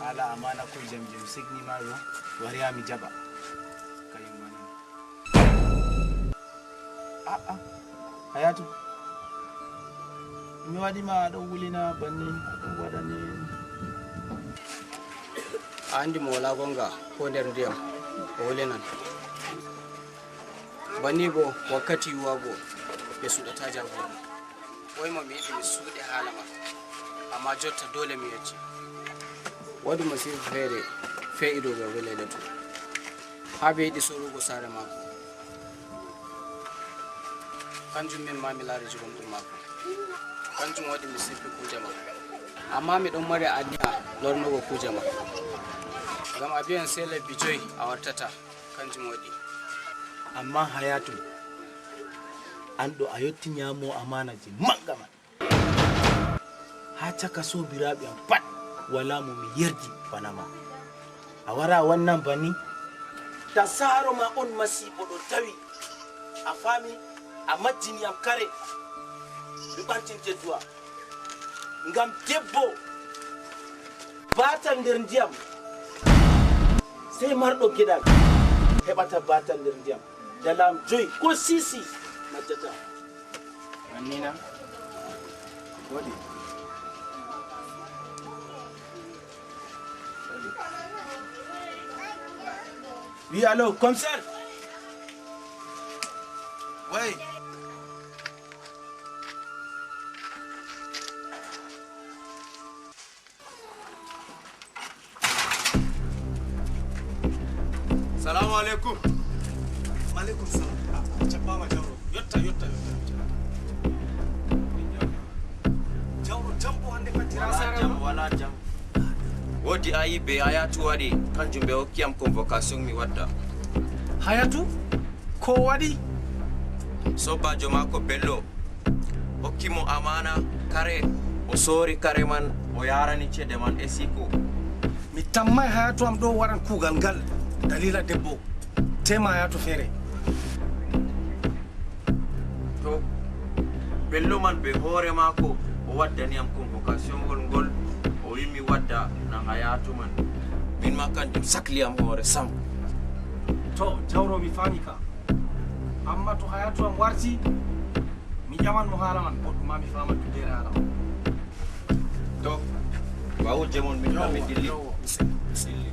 haala amana kujam je mi signi ma ɗo. Wari ha mi jaɓa. Kayum wani. A'a, Hayatu. Mi waɗi ma a ɗon wulina banni, a ɗon waɗani. A andi mo wala gonga ko nder ndiyam, o wulinan. Banni bo wakkati yiwugo ɓe suɗata jagoro. Ɓoyma mi yiɗi mi suuɗe haala man. Amma jotta dole mi yecci. Woodi masiibo feere fe'i dow Baba Laylatu. Haa ɓe yiɗi sorugo saare maako. Kanjum min ma mi laari jogomɗum maako. Kanjum waɗi mi sippi kuuje maako. Amma mi ɗon mari aniya lornugo kuuje maako. Ngam a biyan sey lebbi joy a wartata. Kanjum waɗi. Amma Hayatu, an ɗo a yotti nyaamo amaanaji manga man. Haa caka soobiraaɓe am pat, walaa mo mi yerdi bana ma. A wara a wannan banni? Tasaaro ma on masiibo ɗo tawi. A faami? A majjini am kare. Mi ɓantin jedduwa. Ngam debbo baatal nder ndiyam, sey marɗo geɗal heɓata baatal nder ndiyam. Dalaam joy ko sisi majjata. Mina. Woɗi. Oui, allô, commissaire. Oui. Salamu aleykum. Maleykum salam. Ah, jaɓɓaama, jawro. Yotta, yotta, yotta. Jawro, jam o hannde fatti? Wala jam, wala jam. Woodi aybe Hayatu waɗi, kanjum ɓe hokki am convocation mi wadda. Hayatu? Ko waɗi? Sobajo maako Bello hokki mo amaana kare, o soori kare man, o yaarani ceede man e siiko. Mi tammay Hayatu am ɗo waɗan kuugal ngal dalila debbo. Tema Hayatu feere. To Bello man be hoore maako o waddani am convocation ngol ngol, o wi mi wadda na Hayatu man. Min ma kanjum sakli am hoore sam. To, jawro, mi faami ka. Amma to Hayatu am warti, mi ƴaman mo haala man, boɗɗum ma mi faama duddere haala man. To, ɓaawo jemon min kam mi dilli. Yowwa, yowwa. Dilli.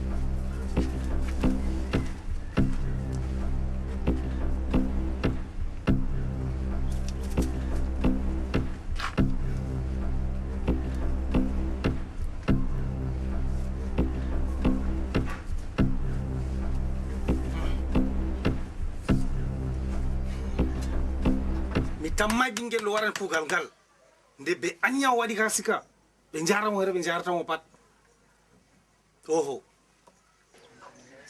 Mi tammay ɓinngel no waran kuugal ngal. Nde ɓe anniya o waɗi ka sika, ɓe njaara mo here, ɓe njaarata mo pat. Oho.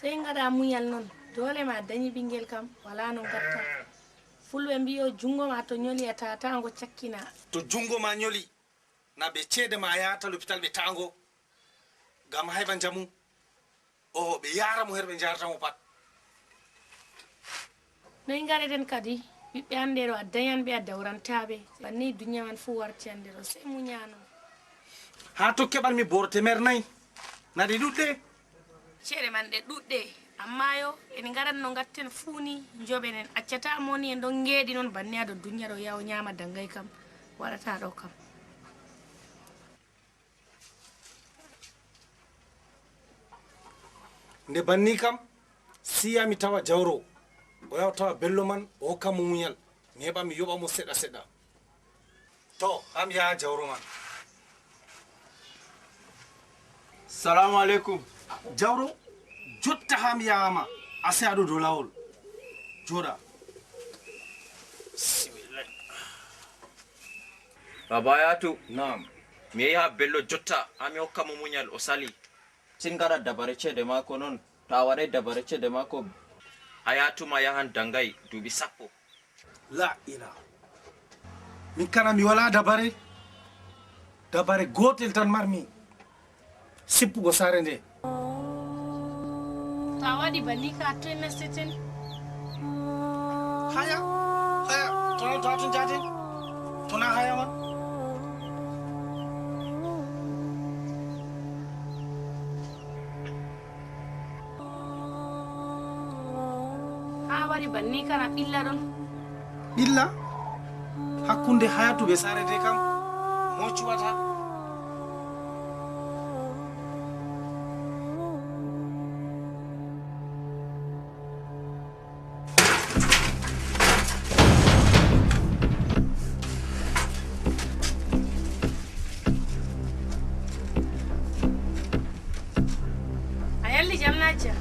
Sey ngaɗa muñal noon, doole ma dañi ɓinngel kam, walaa no ngatta. Fulɓe mbi'i o junngo ma to ñoli a taataa ngo cakkina. To junngo ma ñoli, na be ceede ma yahata lopital ɓe ta'a ngo, ngam a heɓa njamu. Oho, ɓe yaara mo her, ɓe njaarata mo pat. Noy ngaɗeten kadi? Ɓiɓɓe an ɗe ɗo a dañan ɓe, a dawrantaa ɓe. Banni duniya man fuu warti hannde ɗo, sey muña noon. Haa to keɓan mi booro teemeɗɗe nayi? Na ɗe ɗuɗɗe? Ceede man ɗe ɗuɗɗe, ammaa yo en ngaɗan no ngatten fuu ni, njoɓen en. Accataa mo ni en ɗon ngeeɗi noon banni haa ɗo duniya ɗo, yaha o ñaama daŋgay kam, waɗataa ɗo kam. Nde banni kam, siya mi tawa jawro, o yaha o tawa bello man, o hokka mo muñal, mi heɓa mi yoɓa mo seɗɗa seɗɗa. To, haa mi yaha jawro man. Salamu aleykum. Jawro, jotta haa mi yaha ma, a sey a ɗo dow laawol. Jooɗa. Bismillah. Baba Hayatu. Naam. Mi yehi haa Bello jotta, haa mi hokka mo muñal, o sali. Sey ngaɗa dabare ceede maako noon. To a waɗay dabare ceede maako, Hayatu ma yahan daŋgay duuɓi sappo. La ila. Min kana mi walaa dabare. Dabare gootel tan marmi. Sippugo saare nde. To a waɗi banni ka, toy nasteten? Haya, haya, to, to, to njaaten? To na haya man? Haa wari banni kana ɓilla ɗon. Ɓilla? Hakkunde Hayatu be saare nde kam, moy cuɓata? A yalli jam, Najja?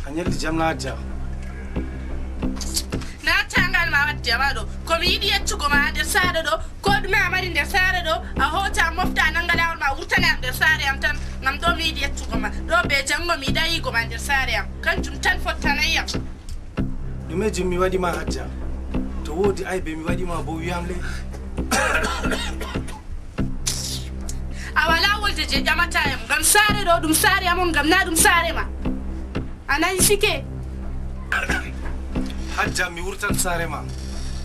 A ñalli jam, Najja? Na tangal ma waddi ama ɗo. Ko mi yiɗi yettugo ma nder saare ɗo. Ko ɗume a mari nder saare ɗo? A hoota a mofta a nanga laawol ma wurtane am nder saare am tan. Ngam ɗo mi yiɗi yettugo ma. Ɗo be janngo mi yiɗa yiigo ma nder saare am. Kanjum tan fottanay yam. Ɗume jum mi waɗi ma, Hajja? To woodi aybe mi waɗi ma bo, wi'am le. A walaa wolde je ƴamata yam, ngam saare ɗo ɗum saare am on, ngam na ɗum saare ma. A nani sike? Hajja, mi wurtan saare ma,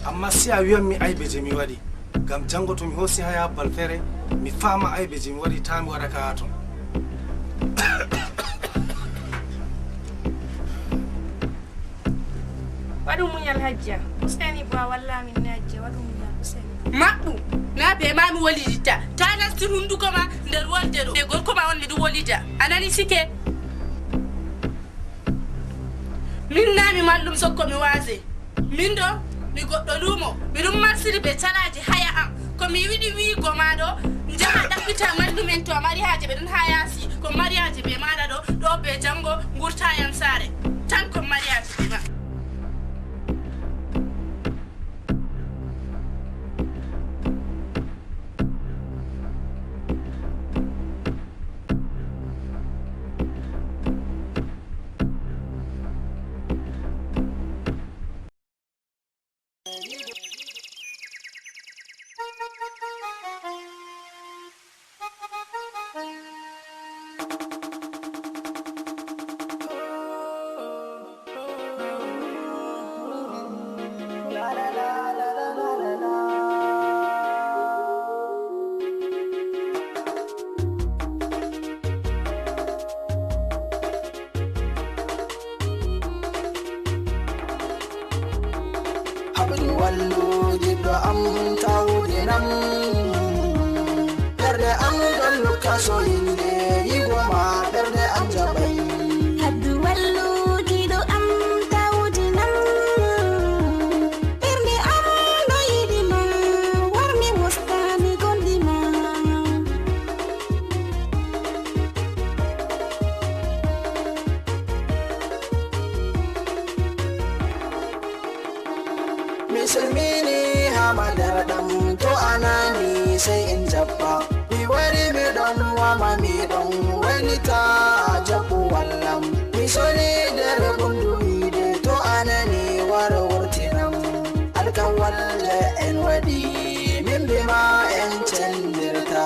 amma si a wi'an mi aybe je mi waɗi, ngam jango to mi hoosi haya bal feere, mi faama aybe je mi waɗi, taa mi waɗa ka haa ton. Waɗu muñal, Hajja. Useni bo a walla min ne, Hajja. Waɗu muñal, useni. Maɓɓu, na be ma mi woliditta. Ta nastir hunduko ma nder wolde ɗo. Be gorko ma on mi ɗum wolida. A nani sike? Min na mi mallum sokko mi waze. Min ɗo, mi goɗɗo luumo. Mi ɗum marsiri be caraaji haya am. Ko mi yiɗi wi'go ma ɗo, njaha ɗaɓɓita mallum en to a mari haaje, ɓe ɗon haa yaasi. Ko mari haaje be maaɗa ɗo, ɗo be jango, ngurta yam saare. Tan ko mari haaje be ma. Abdu wallu jiɗɗo am tawde nam. Ɓerɗe am ɗon lukka so yimɓe yigo ma, ɓerɗe am jaɓay. Abdu wallu jiɗɗo am tawde nam. Ɓerɗe am ɗo yiɗi ma, war mi wostani gonɗi ma. Mi salmini haa madara ɗam, to a nani sey en jaɓɓa. Mi wari mi ɗon wama, mi ɗon waylita jaɓɓu wallam. Mi soli nder ɓundu wiide, to a nani war wurtinam. Alkawal je en waɗi, min be ma en cendirta.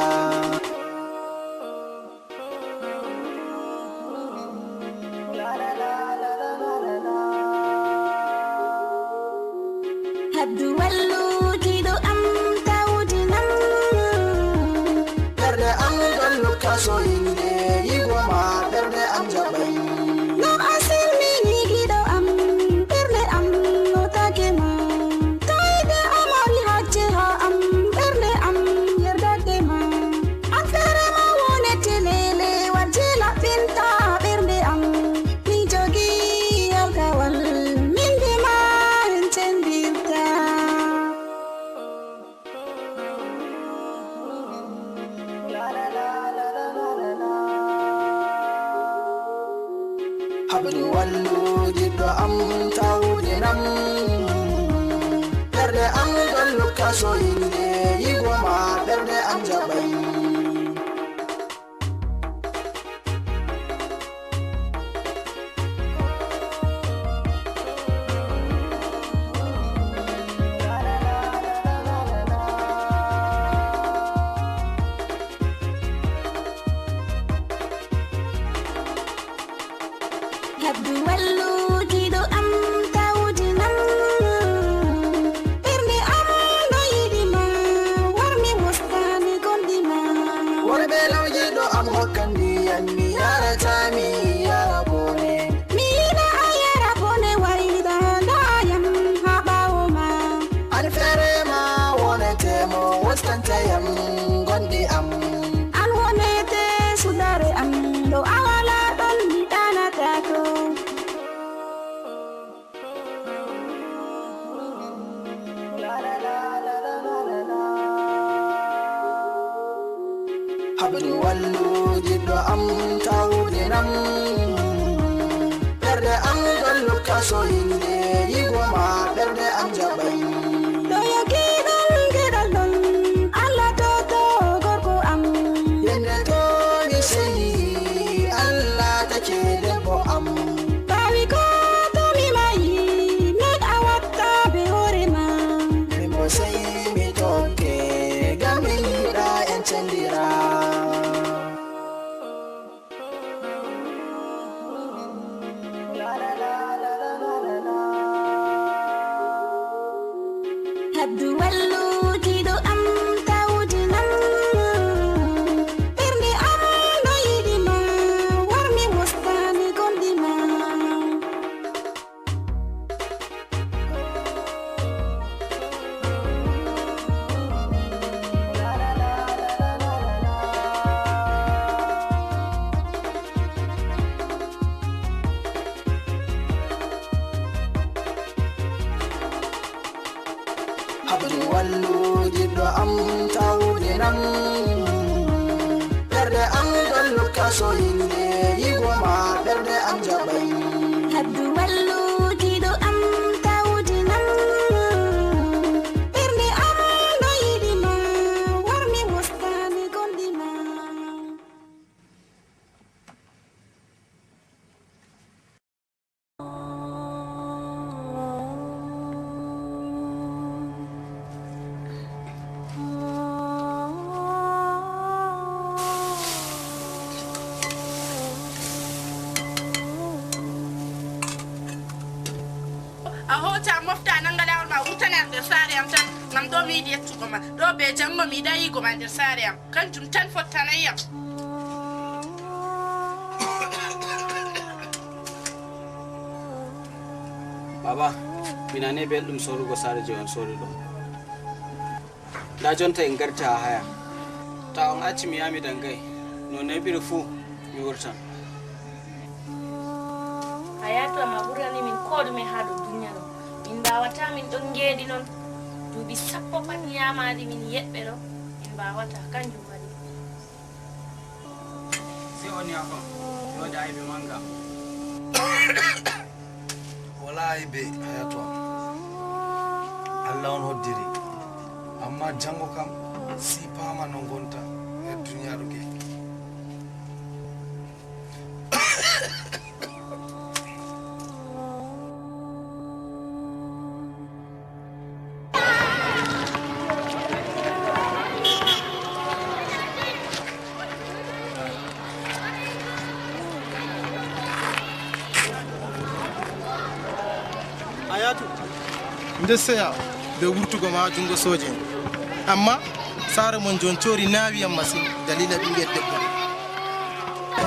Abdu wallu jiɗɗo am tawde nam. Ɓerɗe am ɗon lukka so yimɓe yigo ma, ɓerɗe am jaɓay. No a salmini giɗo am, ɓerɗe am no take ma. Tawde a mari haaje haa am, ɓerɗe am yerdake ma. An feere ma wonete lelewal je laɓɓinta ɓerɗe am. Mi jogi alkawal, min be ma en cendirta. Abdu wallu jiɗɗo am tawde nam. Ɓerɗe am ɗon lukka so yimɓe yigo ma, ɓerɗe am jaɓay. Abdu wallu jiɗɗo am tawde nam. Ɓerɗe am ɗo yiɗi ma, war mi wostani gonɗi ma. Worɓe law jiɗɗo am hokkan ndiyam, mi yarata mi yara bone. Mi yiɗa a yara bone, wayda ndayam haa ɓaawo ma. An feere ma wonete mo wostanta yam gonɗi am. An wonete suuɗare am, ɗo a wala ɗon mi ɗanatako. Abdu wallu jiɗɗo am tawde nam. Ɓerɗe am ɗon lukka so yimɓe yigo ma, ɓerɗe am jaɓay. Ɗo yogi ɗon geɗal ɗon, Allah toto gorko am. Yende to mi seni, Allah take debbo am. Ɓaawi ko to mi mayi, non a watta be hoore ma. Min bo sey mi tokke. Duwalluuji ɗo am tawdinam, ɓernde am no yiɗi ma, warmi mostani gonɗi ma. Abdu wallu jiɗɗo am tawde nam. Ɓerɗe am ɗon lukka so yimɓe yigo ma, ɓerɗe am jaɓay. Abdu wallu jiɗɗo am tawde nam. Ɓerɗe am no yiɗi ma, warmi mostani gonɗi ma. A hoota, a mofta, a nannga laawol ma, a wurtana nder saare am tan. Ngam ɗo mi yiɗi yettugo ma. Ɗo be janngo mi yiɗaa yigo ma nder saare am. Kanjum tan fottanay yam. Baba, mi nane belɗum sorugo saare je on sori ɗo. Nda jonta en garti ha haya. Ta on acci mi yami dangay. No neɓiri fu mi wurtan. Hayatu am a ɓurani min ko ɗume ha dow duniya ɗo. Min mbawata min ɗon ngeɗi non. Duuɓi sappo pat nyamadi min yeɓɓe ɗo. Min mbawata kanjum waɗi. Se on yaafam, mi waɗi aybe manga. Wala aybe, Hayatu am. Allah on hoddiri. Amma jango kam, si paama no ngonta nder duniyaaru nge. Hayatu, nde seya be wurtugo ma ha jungo sooje en. Amma saare mon jon cori naawi am masin dalila ɓingel debbo.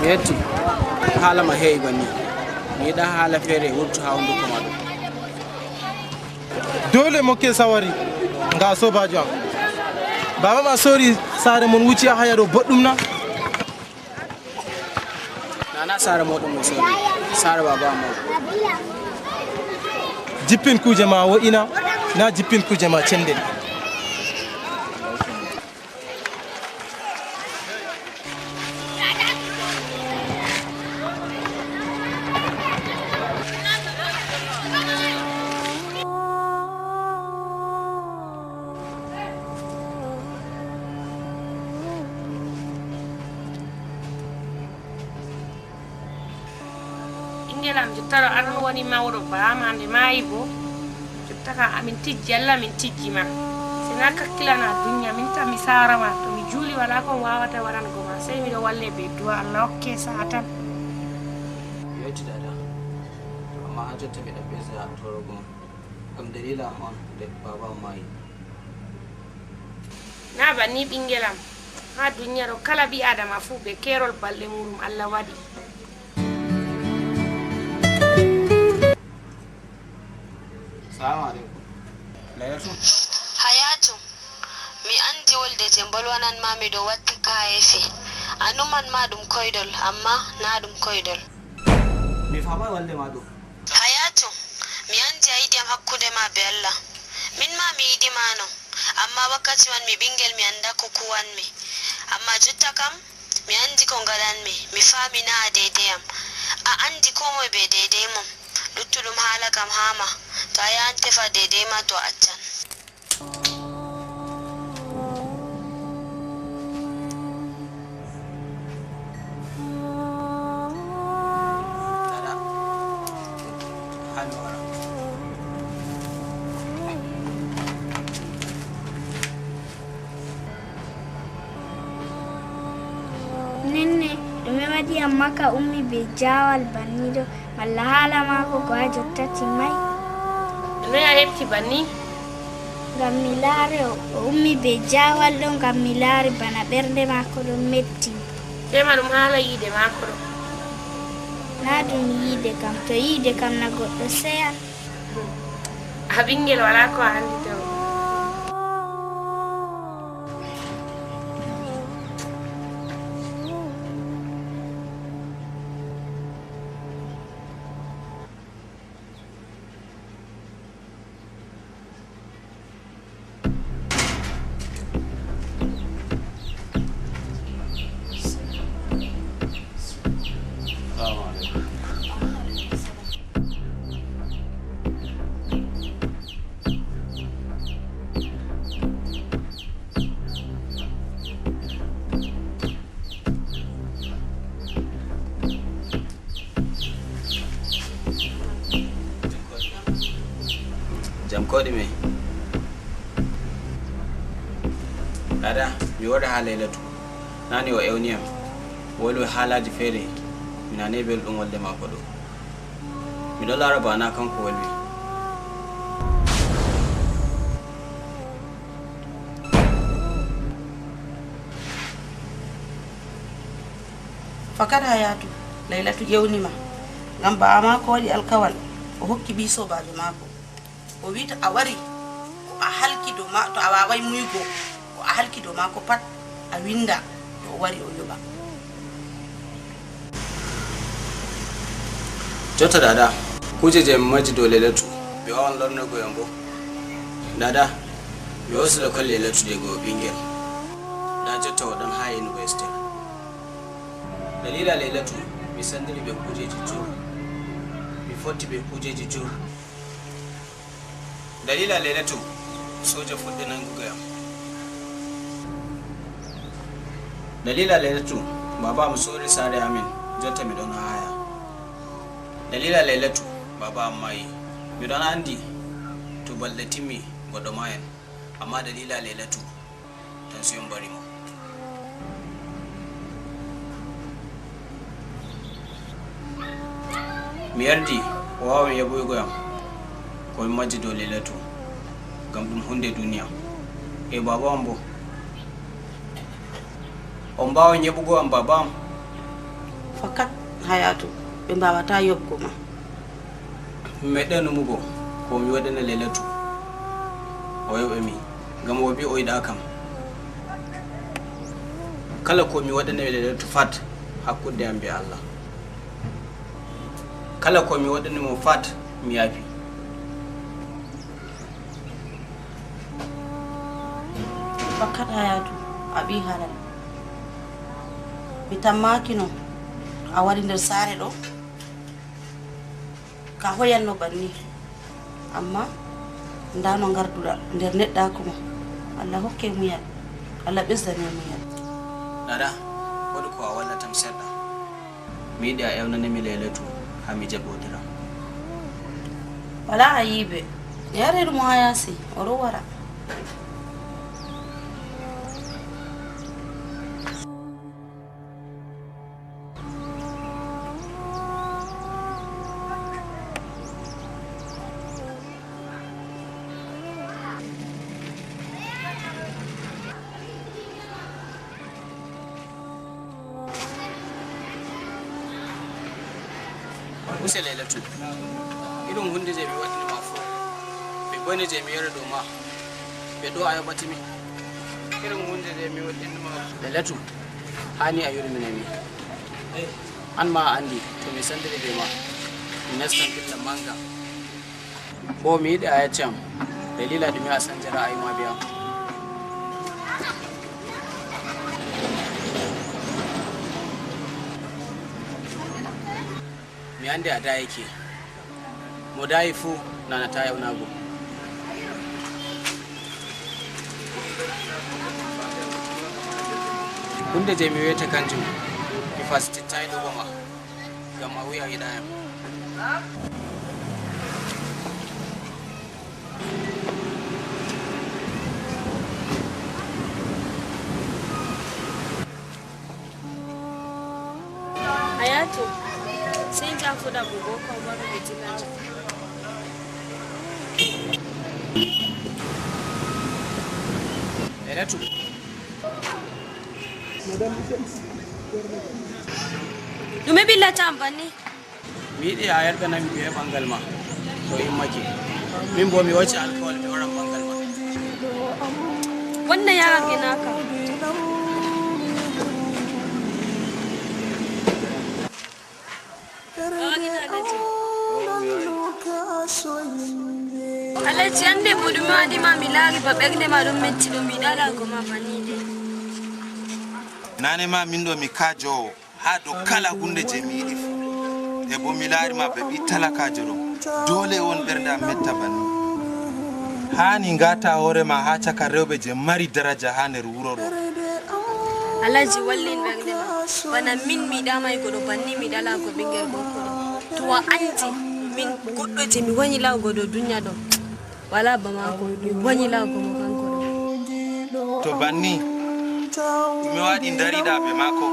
Mi yetti. Haala ma heewi banni. Mi yiɗaa haala feere wurtu haa hunnduko ma ɗo. Dole mokke sawari nga sobajo am. Baba ma sori saare mon wuci a haya ɗo boɗɗum na? Nana saare moɗon mo sori. Saare baba am on. Jippin kuje ma wo'ina, na jippin kuje ma cenden. Ɓinngel am, jotta ɗo an woni mawɗo, baaba ma nde maayi bo. Jotta kam amin tijji Allah, min tijji ma. Sina kakkilana dunya, min tan mi saara ma. To mi juuli walaa ko mi waawata waɗango ma. Sey miɗo walle be du'a, Allah hokke sa'a tan. Mi yetti dada. Amma haa jotta miɗo ɓeyda torogo ma. Ngam dalila am on nde baaba am maayi. Na banni ɓinngel am. Haa dunya ɗo kala ɓii Aadama fuu be keerol balɗe muuɗum Allah waɗi. Salamu aleykum. Layatu. Hayatu, mi anndi wolde je mbolwanan ma mi ɗo watti kayeefi. A numan ma ɗum koyɗol, amma na ɗum koyɗol. Mi faamay wolde ma ɗum. Hayatu, mi anndi a yiɗi am hakkunde ma be Allah. Min ma mi yiɗi ma no. Amma wakkati man mi ɓinngel mi anndaa ko kuwanmi. Amma jotta kam, mi anndi ko ngaɗanmi. Mi faami na a deydey am. A anndi koo moy be deydey mum. Luttuɗum haala kam haa ma. To a yahan tefa deydey ma to a accan. Nenne, ɗume waɗi amma ka ummi be jaawal banni ɗo? Malla haala maako go haa jotta timmay? Noy a heɓti banni? Ngam mi laare o, o ummi bee jaawal ɗo, ngam mi laare bana ɓernde maako ɗon metti. Tema ɗum haala yiide maako ɗo. Naa ɗum yiide kam, to yiide kam na goɗɗo seyan. A ɓinngel walaa ko a anndi taw. Jam ko ɗume? Dada, mi wooda haa Laylatu. Naane o ewni yam. O wolwi haalaaji feere. Mi naanay belɗum wolde maako ɗo. Mi ɗon laara bana kanko wolwi. Fakat Hayatu, Laylatu ƴewni ma. Ngam baba maako waɗi alkawal, o hokki ɓii soobaajo maako. O wi'i to a wari, ko a halki dow ma, to a waaway muuygo, ko a halki dow maako pat, a winnda, to o wari o yoɓa. Jotta dada, kuuje jey mi majji dow Laylatu, mi waawan lornogo yam boo. Dada, mi hoosi lekkol Laylatu diga o ɓinngel. Ndaa jotta o ɗon haa yunivasiti. Daliila Laylatu, mi sendiri bee kuujeeji jur. Mi fotti bee kuujeeji jur. Daliila Laylatu, sooja fuɗɗi naŋgugo yam. Daliila Laylatu, baaba am soori saare amin, jotta mi ɗon haaya. Daliila Laylatu, baaba am maayi. Mi ɗon anndi, to balɗe timmi, goɗɗo maayan. Ammaa daliila Laylatu, tansiyon mbari mo. Mi yardi, o waaway yaɓoygo yam ko mi majji dow Laylatu, ngam ɗum huunde duniya. E baaba am boo. On mbaaway yaɓugo am, baaba am? Fakat, Hayatu, ɓe mbaawataa yoɓgo ma. Mi meeɗay numugo ko mi waɗana Laylatu. O yoɓi mi, ngam o wi'i o yiɗaa kam. Kala ko mi waɗani Laylatu fat, hakkunde am bee Allah. Kala ko mi waɗani mo fat, mi yaafi. Fakat Hayatu, a ɓii halal. Mi tammaakino a wari nder saare ɗo. Ka hoyanno banni. Ammaa ndaa no ngarduɗa nder neɗɗaaku ma. Allah hokke munyal. Allah ɓesdane munyal. Dada, waɗu ko a wallatam seɗɗa. Mi yiɗi a ewnane mi Laylatu haa mi jaɓodira. Walaa ayiibe. Yare ɗum haa yaasi, o ɗon wara. Use Laylatu, irin huunde jey mi waɗani ma fuu, mi bone jey mi yari dow ma, ɓe ɗo a yoɓati mi. Irin huunde jey mi waɗani ma. Laylatu, haani a yurmina mi. An ma a anndi, to mi sendiri bee ma, mi nastan fitna mannga. Boo mi yiɗi a yecca am daliila ɗume a sanji ra'ayi ma bee am. Mi anndi a dayake. Mo dayi fuu nanataa ewnaago. Huunde jey mi wi'ata kanjum, mi fasitittaay ɗo'o ma. Ngam a wi'i a yiɗaay am. Hayatu, sey njaha foda mo boo ko o mari ɓe dillata. Etu. Ɗume ɓillata am banni? Mi yiɗi a yerɓana mi bee ɓanngal ma. To immake. Min bo mi wacci alkawal mi waran ɓanngal ma. Wannan yaron ina ka. Alhaji, hannde mo ɗume waɗi ma? Mi laari ba ɓernde ma ɗon metti, ɗum mi yiɗaa laarugo ma banni de. Nane ma min ɗo mi kaajoowo haa dow kala huunde jey mi yiɗi fuu. E bo mi laari ma ba ɓii talakaajo ɗo. Doole on ɓernde am metta banni. Haani ngaata hoore ma haa caka rewɓe jey mari daraja haa nder wuro ɗo. Alhaji, wallin ɓernde ma. Bana min mi yiɗaa ma yigo ɗo banni, mi yiɗaa laarugo ɓinngel gorko ɗo. To a anndi min goɗɗo jey mi wanyi laarugo dow duniya ɗo, walaa ba maako, mi wanyi laarugo mo kanko ɗo. To banni, ɗume waɗi ndariɗa bee maako?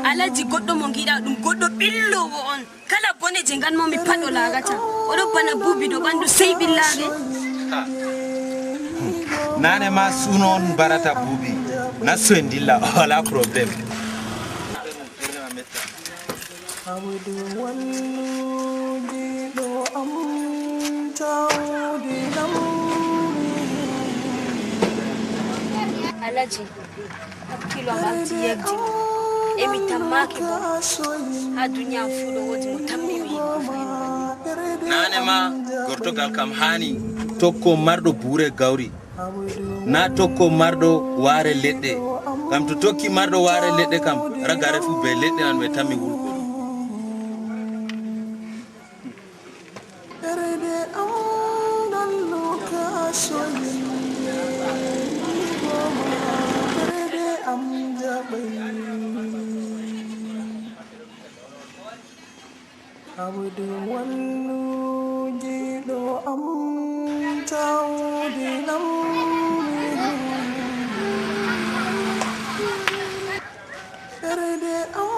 Alhaji, goɗɗo mo ngiɗa ɗum goɗɗo ɓilloowo on. Kala bone jey nganmo mi pat o laarata. O ɗo bana buubi dow ɓanndu sey ɓillaare. Nane ma suuno on mbarata buubi. Nastu en ndilla, walaa problème. Abdu walludiɗo am, tawdinam. Alhaji, hakkilo am arti yegdi ma. E mi tammaaki bo. Haa duniya am fuu ɗo woodi mo tammi mi yiɗi. Nane ma gortogal kam haani tokko marɗo buure gawri. Naa tokko marɗo waare leɗɗe. Ngam to tokki marɗo waare leɗɗe kam, ragare fuu bee leɗɗe nan ɓe tammi wurgo. Ɓernde am ɗon luka so yimɓe yiɗugo ma, ɓernde am jaɓay. Abdu walludiɗo am, tawdinam. Ɓernde am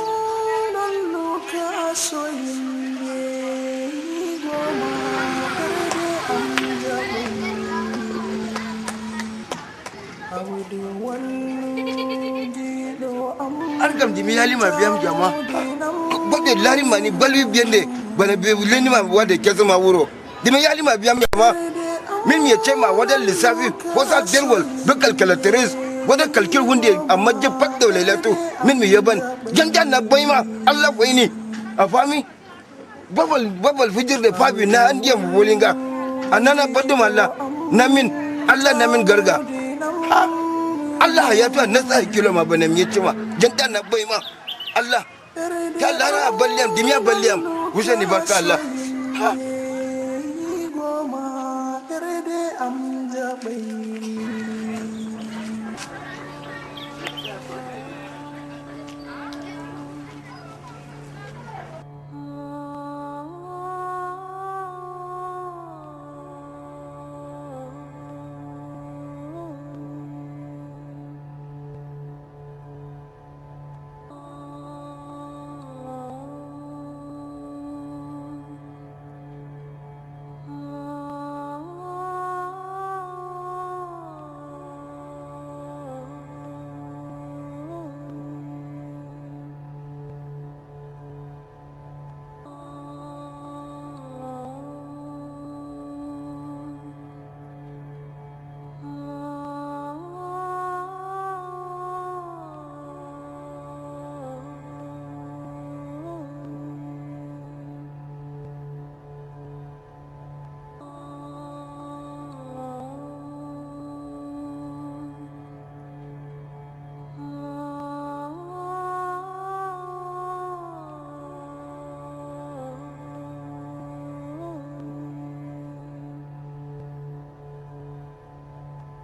ɗon luka so yimɓe yiɗugo ma, ɓernde am jaɓay. An kam, di mi yaalima biyam jama. Goɗɗo laarima ni balwi biyande, bana be lennima wade kesama wuro. Di mi yaalima biyam jama. Min mi yeccema wadan lissafi, wasa derwal, be kalkalateres, wadan kalkil hunde, amma je pat da lailatu. Min mi yaban. Janjan na baima, Allah ko ini. A fami? Babal, babal fijirde faabi na ndiyam wulinga. A nana baddum Allah, namin, Allah namin garga. Ha? Allah ya fi annasa kilo ma bane mi yace ma. Janta na bai ma. Allah. Ta Allah na balliyam, dimiya balliyam. Wuce ni barka Allah. Ha?